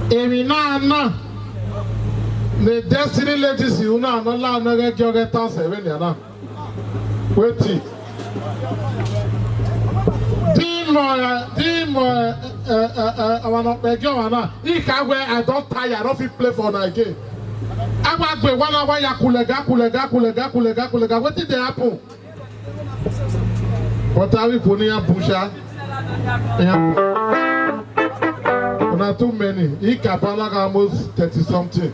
emi na na, the Destiny Ladies, una nọ lahọ nẹghe jẹ ọghẹ ta ọsẹ vwẹ eniana. Weti. Di mọ, di mọ, ẹ, ẹ, ẹ, ẹ, ọmwa nọ kpẹdjọ ọmwa na, I ka wẹ, I don tire, I no fit play for una again. A gba gbe wa na wa ya kulega, kulega, kulega, kulega, kulega. Wetin dey happen? But a we kuni ya busha. Ya. Una too many. I ka bala ga almost thirty something.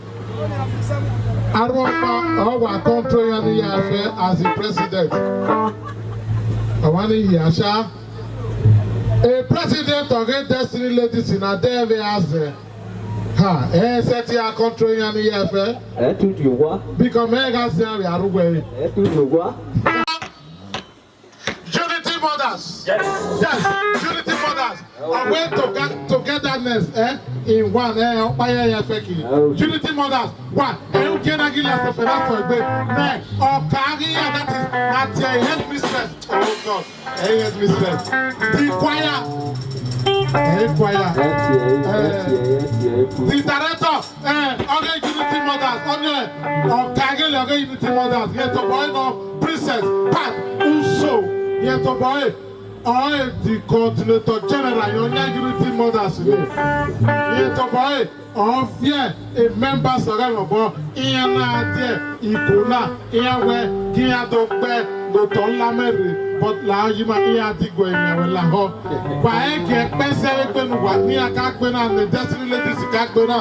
Arọkpa ọ wa control ya ni ya fẹ as the president. Awani ya sha. A president of a Destiny Ladies in Adeve as ha, eh, set ya control ya ni ya fẹ. Ẹ tu di oghwa. Because me ga se ya ru we. Ẹ tu di oghwa. Unity Mothers. Yes. Yes. Unity Mothers. Are we toge-, togetherness, eh, in one, eh, ọkpa yẹ yẹ fẹ ki. Oh. Unity Mothers, one. Eh, u je na gi lẹsẹ fẹ na fọ egbe. Nẹ, ọka gi ya, that is, that, eh, headmistress. Oh God. Eh, headmistress. The choir. Eh, choir. Yes, yes, yes, yes, yes. The director. Eh, ọghe Unity Mothers, ọnẹ ọka eghele ọghe Unity Mothers, yen tobọ enọ Princess Pat Uso, yen tobọ e, ọ e the coordinator general, yen ọnẹ Unity Mothers ni, yen tobọ e, ọ viẹ e members ọghe vwọbọ, iyen na dia iko na. Iyan wẹ, ki yan do kpẹ, do tọ nla mẹ rhe, but la ọyima, iyan di guẹ iyan wẹ lahọ. Wa ẹkẹ kpẹsẹ re kpenu wa, ni a ka gbe na, ne Destiny Ladies ka gbe na.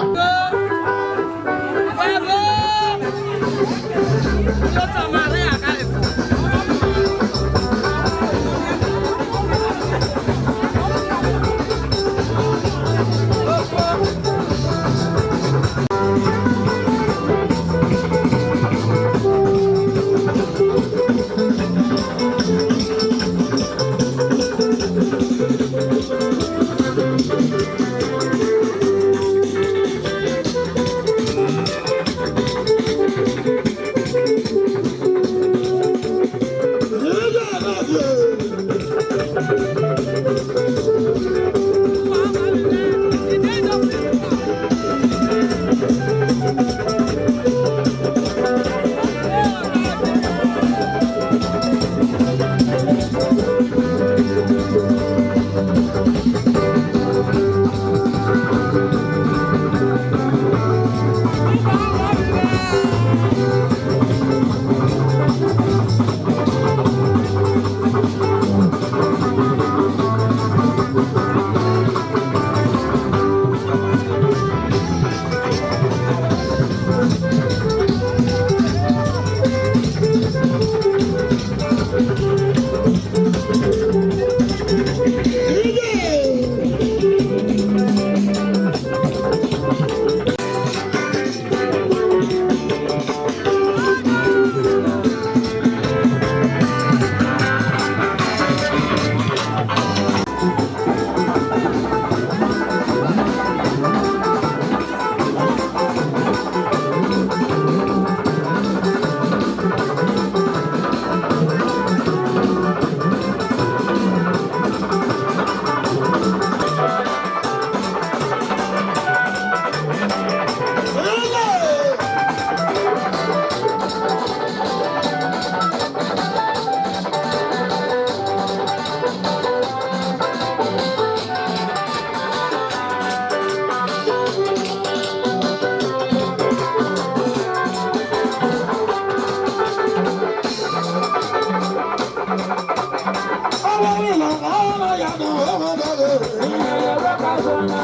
International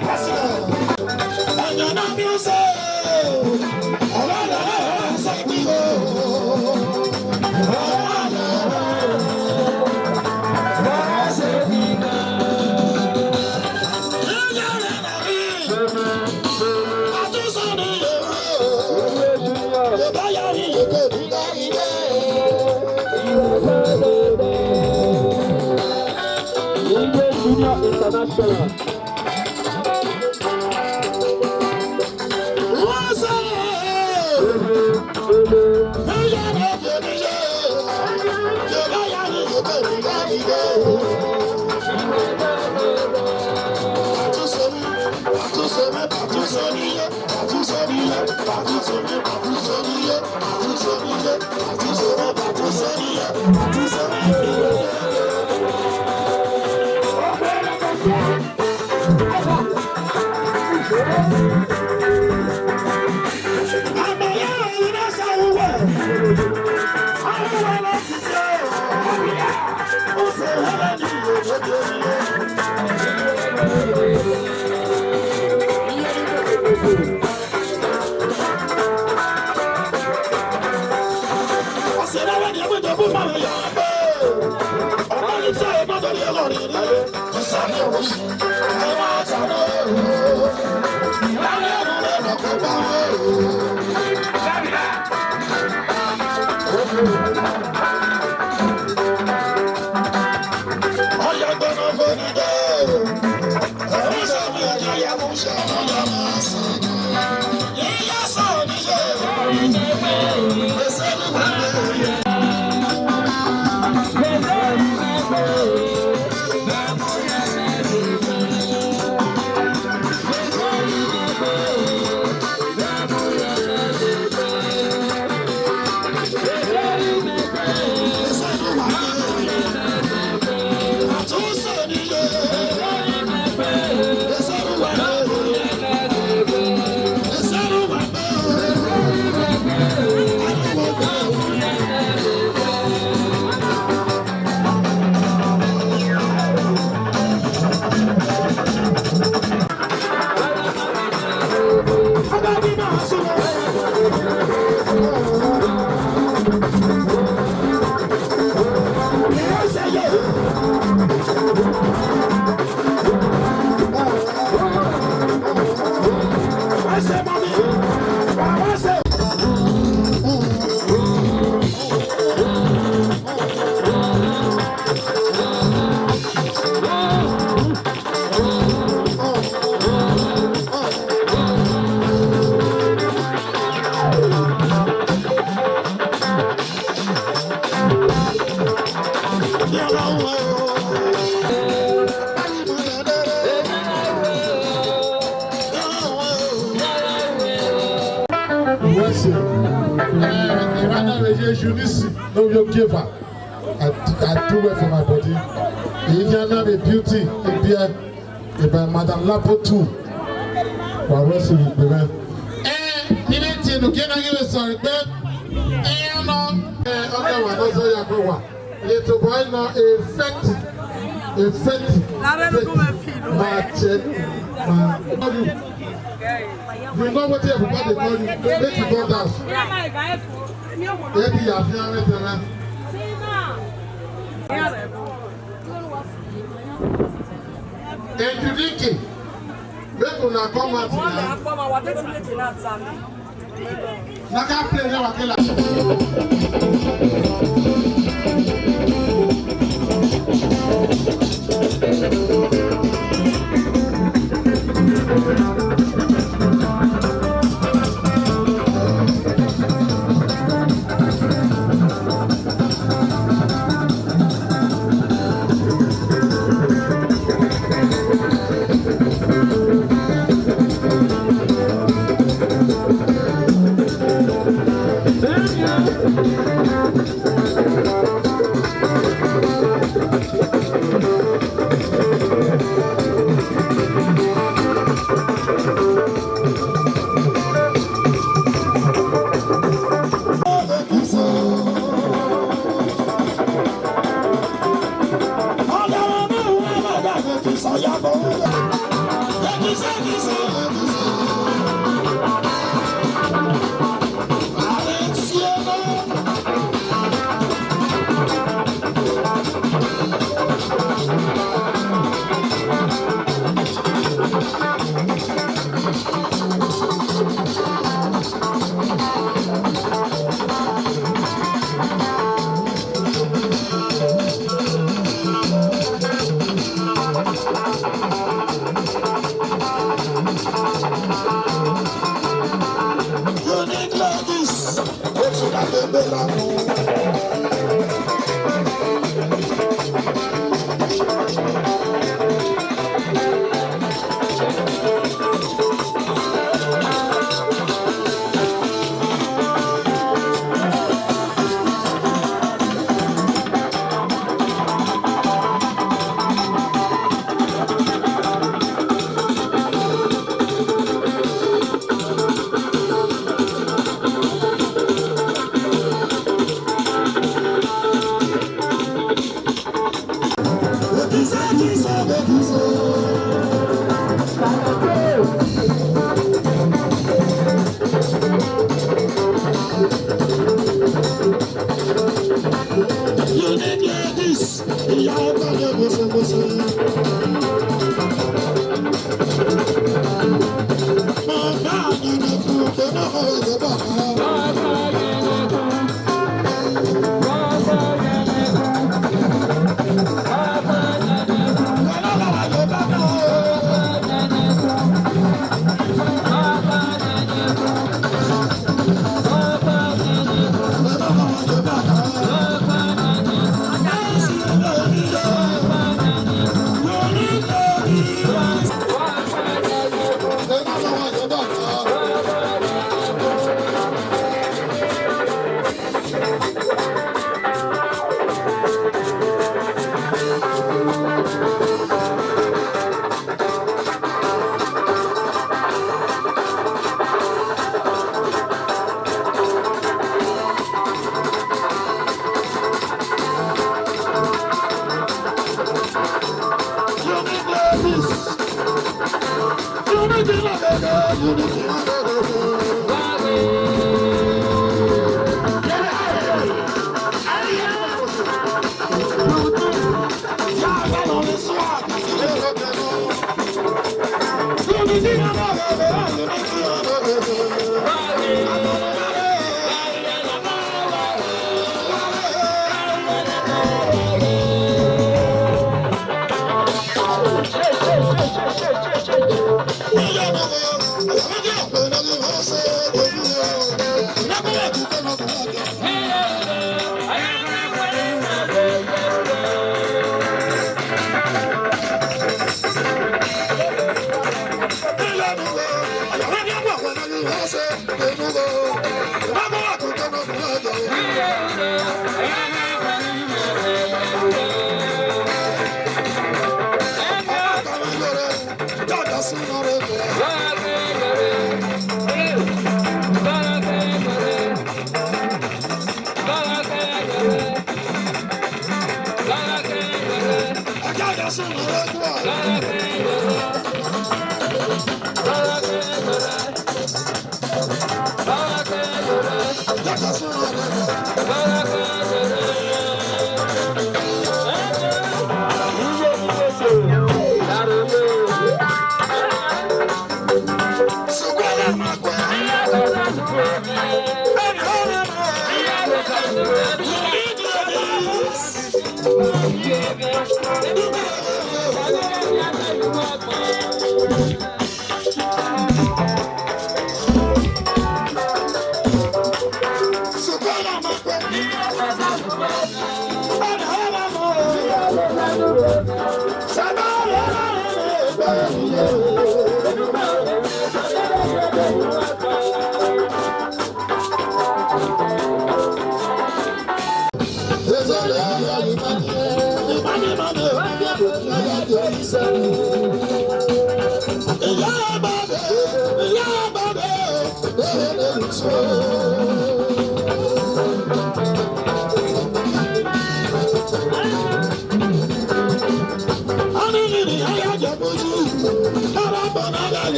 president. Igwe Junior International. Wẹse, eh, Emmanuel Eyeju nisi no vio Kieva. I, I do well for my body. Iviana the beauty, Ibia, Ibia, Madam Lapo too. Wa wẹse ugbe mẹ. Eh, nile tie no kieva nile sorry, but, eh, no. Eh, okay, wa, no, sorry, I go, wa. Little boy, no, effect, effect, effect. Ma che, ma. You know what everybody call you? Make you go dance. Maybe you have never done. Introducing, make una come out here. Na ka play na wa kela.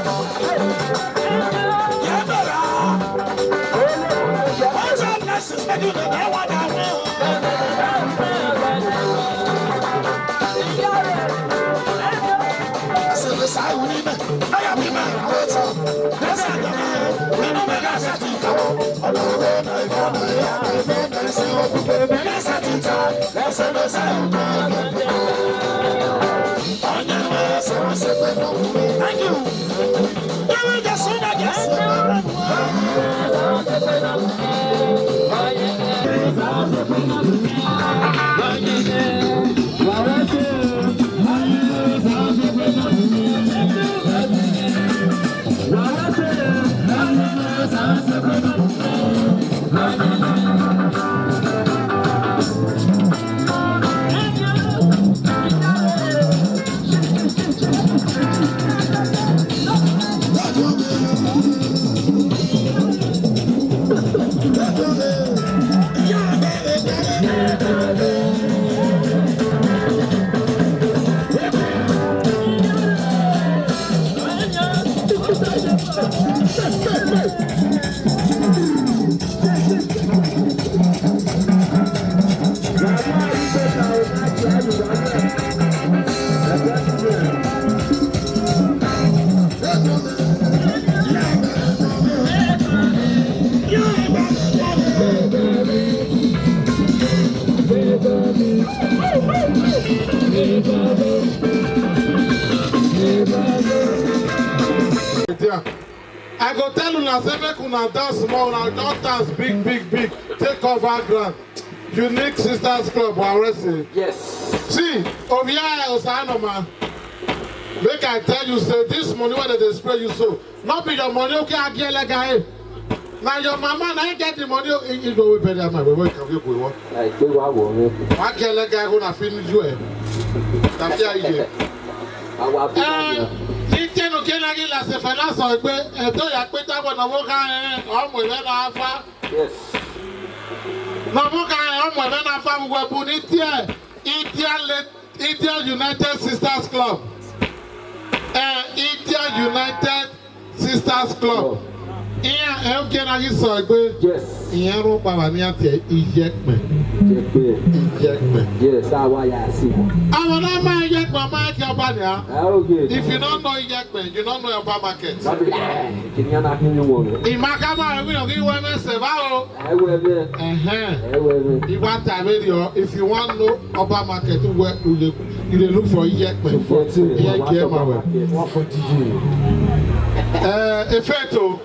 Thank you. I go tell una say make una dance small, una don dance big, big, big, take cover ground. Unique Sisters Club, Warese. Yes. See, Ovia Osanoma, make I tell you say this money wey dem dey spray you so, no be your money, okay, agiẹlẹga e. Na your mama na him get the money, o, he, he go wey bury am, wey wey can we go won. Like say wa wo me. Wa giẹlẹga e, go na finish you e. Na fear you e. Awa fi na. Eh, ni tenu ke na gi la se finance o gbe, e to ya pe ta wo na wo ka e, o mo le na fa. Yes. Na mo ka e, o mo le na fa wo bu ni tie. India le India United Sisters Club. Eh, India United Sisters Club. Club. Iyan e oke na gi sọ egbe. Yes. Iyan ro pa wa ni ati iyẹkpẹ. Iyẹkpẹ. Iyẹkpẹ. Yes, awa ya si. Àwọn náà máa iyẹkpẹ ọmọ ẹkẹ ọba ni a. Ah, okay. If you don't know iyẹkpẹ, you don't know ọba market. Sabi, eh, kìnìún náà kí ni wọ̀ rẹ̀? Ìmàkà máa ń wíyàn kí wọ́n mẹ́sẹ̀ báwo. Ẹwẹ vẹ. Ẹhẹn. Ẹwẹ vẹ. Iwa ta veri ọ, if you wan know Oba market, where you dey, you dey look for iyẹkpẹ. Iyẹkpẹ. Iyẹkpẹ ma wẹ. One forty G. Eh, effect o.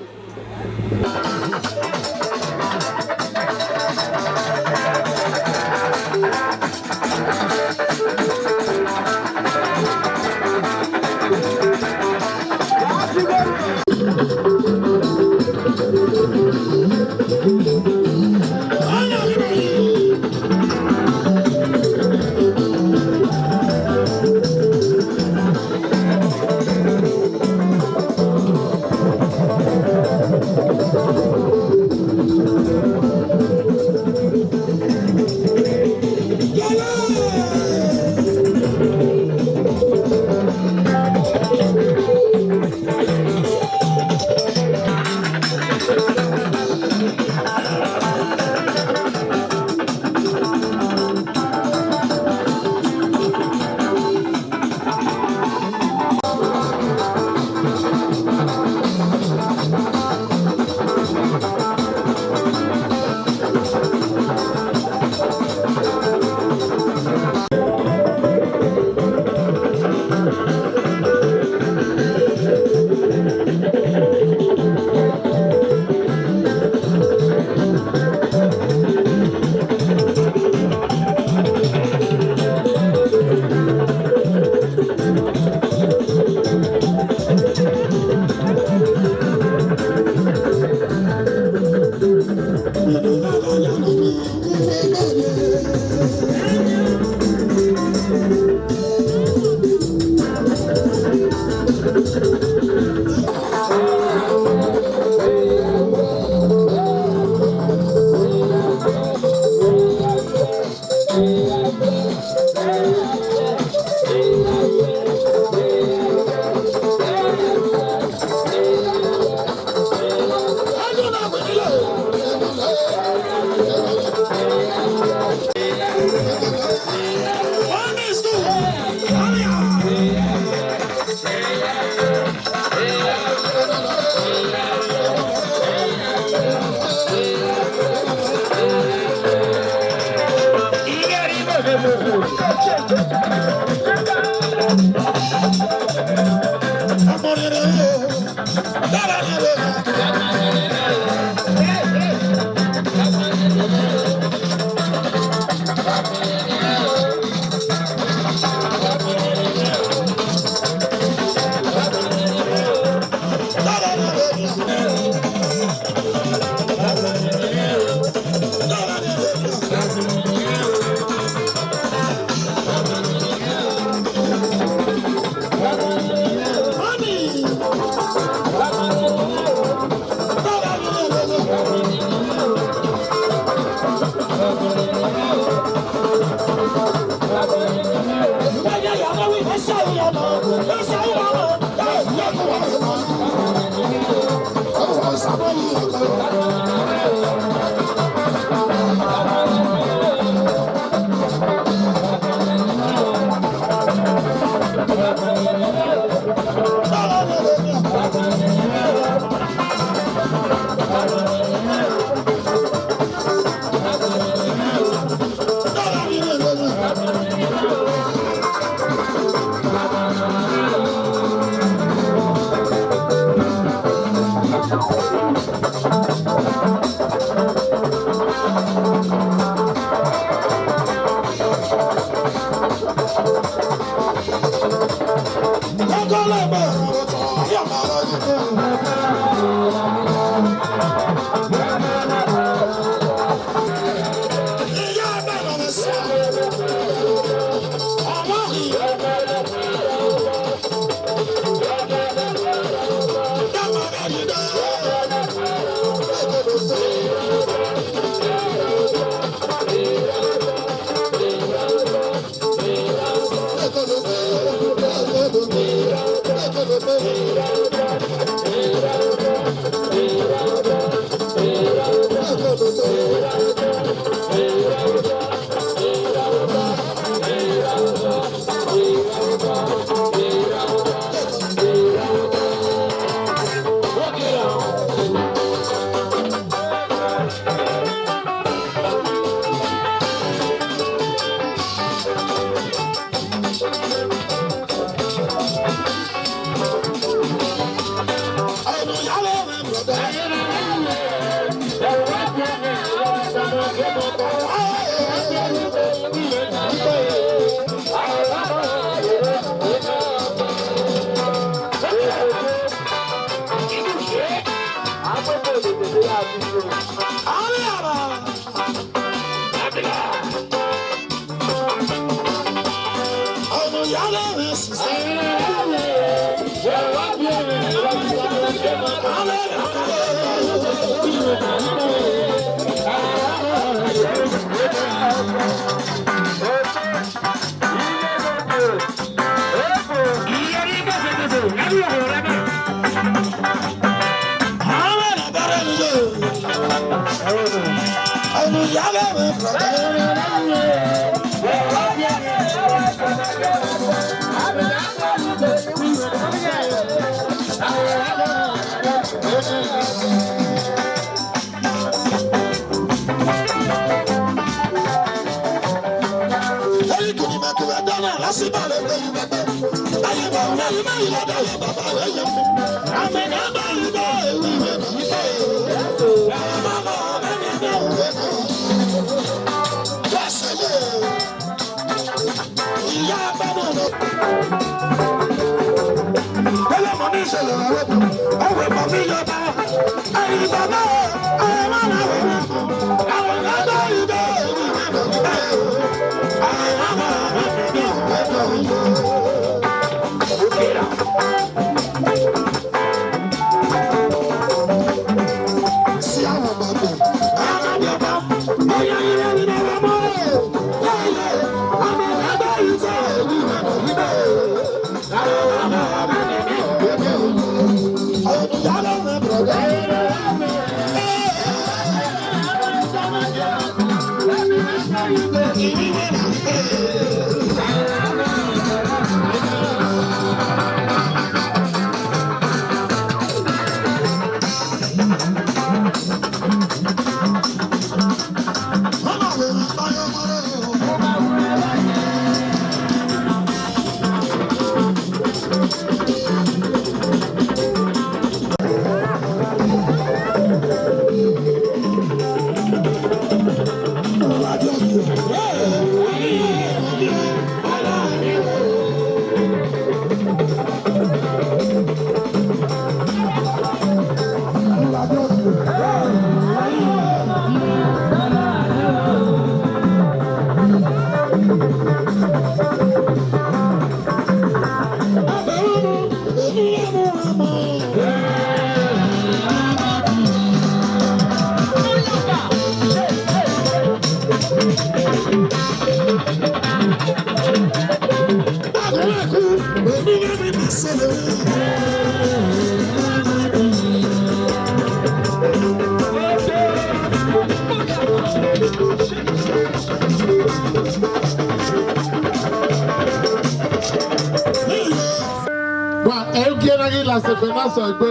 Wa ẹrugẹ na ghi la sefẹ na sọ egbe,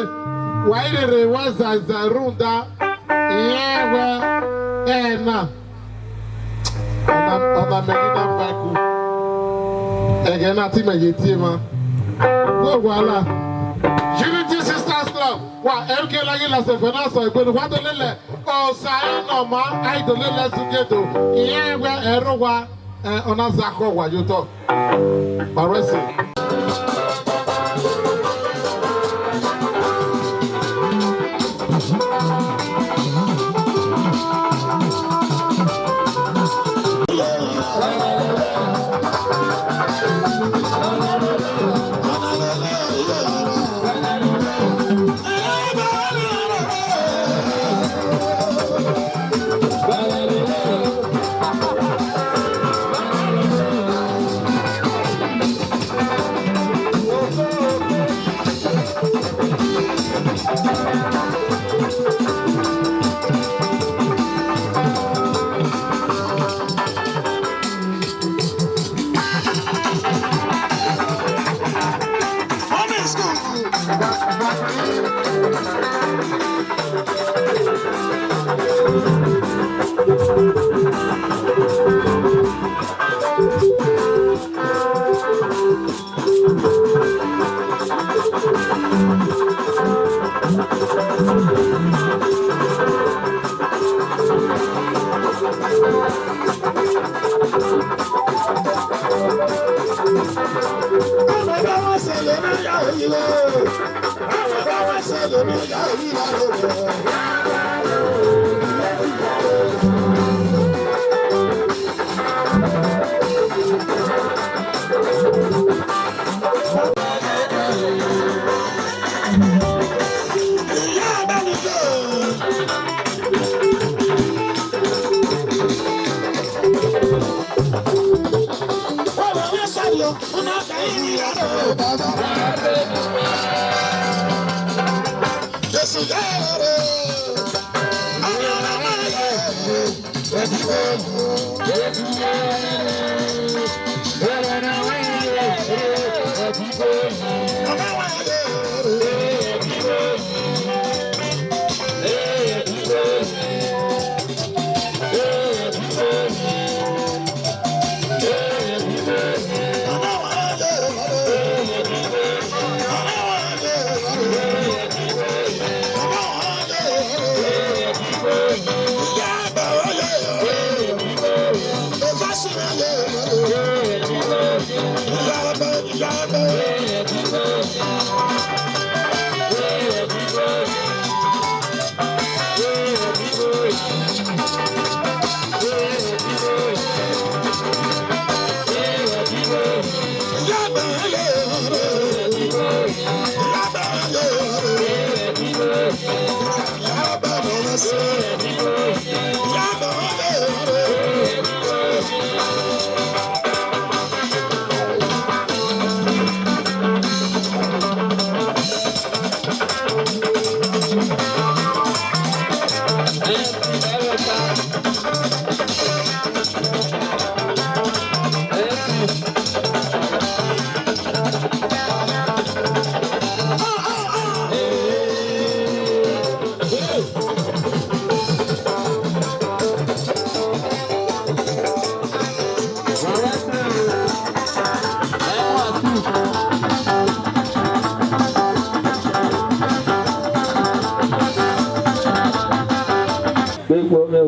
wa irere wa zaiza runda, iyẹn wẹ ẹna. Ọna, ọna mẹ ghi na vaku. Ẹghẹ na ti mẹ ye tie ma. No wala. Unity Sisters Club, wa ẹrugẹ na ghi la sefẹ na sọ egbe, wa do lele osa ẹnọma, a do lele ẹzugẹdo, iyẹn wẹ ẹro wa. Eh, ọna za kọ wa yotọ. Kparọ ẹse.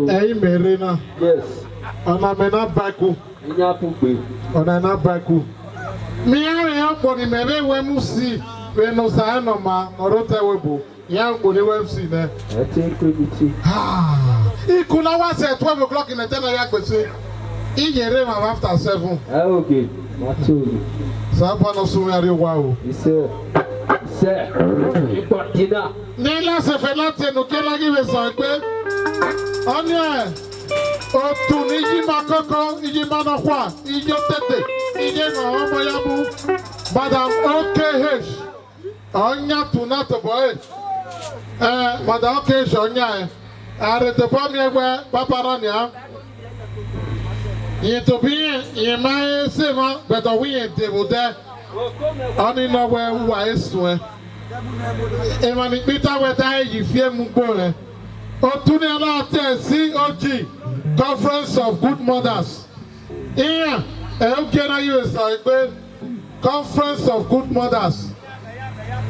Ẹyin mẹrẹ na. Yes. Ọna mẹ na baku. Inya pugbe. Ọna na baku. Mi ame ọkpọ ni mẹ vẹ wẹ mu si vwẹ nosa ẹnọma ọ ro te wẹ bo. Yan kpo ni wẹ mu si nẹ. Ẹ te kwe mi te. Ikun na wa se twelve o'clock nẹ ẹtẹ na ya gbese. Iye re emamọ after seven. Ẹ oge, ma te oge. Sa bua no sum ya ri wa o. Isẹ, isẹ, ikpọ tina. Ni la se fe la te nu ke la gi ve sọ egbe. Ọniẹ, otu ni iji ma koko, iji ma nọ hwa, iji otete, iji emamọ ọmọ ya mu. Madam O K H. Ọnya tu na tobọ e. Eh, Madam O K H ọnya e. A rhe tobọ mi ẹgbẹ papa rọ nia. Yen tobi yen, yen ma e se ma, but ọwi yen de vwo dẹ. Ọni nọ wẹ uwa esuẹn. Emọ ni Pita wẹ ta e yi fiemu gborẹ. Otu ni a na te C O G, Conference of Good Mothers. Iyan, ẹ ukiẹ na ghi vwẹ sa egbe, Conference of Good Mothers.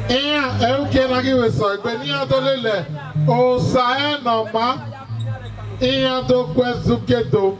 Iyan, ẹ ukiẹ na ghi vwẹ sa egbe, ni iyan do lelẹ osa ẹnọ ma, iyan do kuẹ zukedo.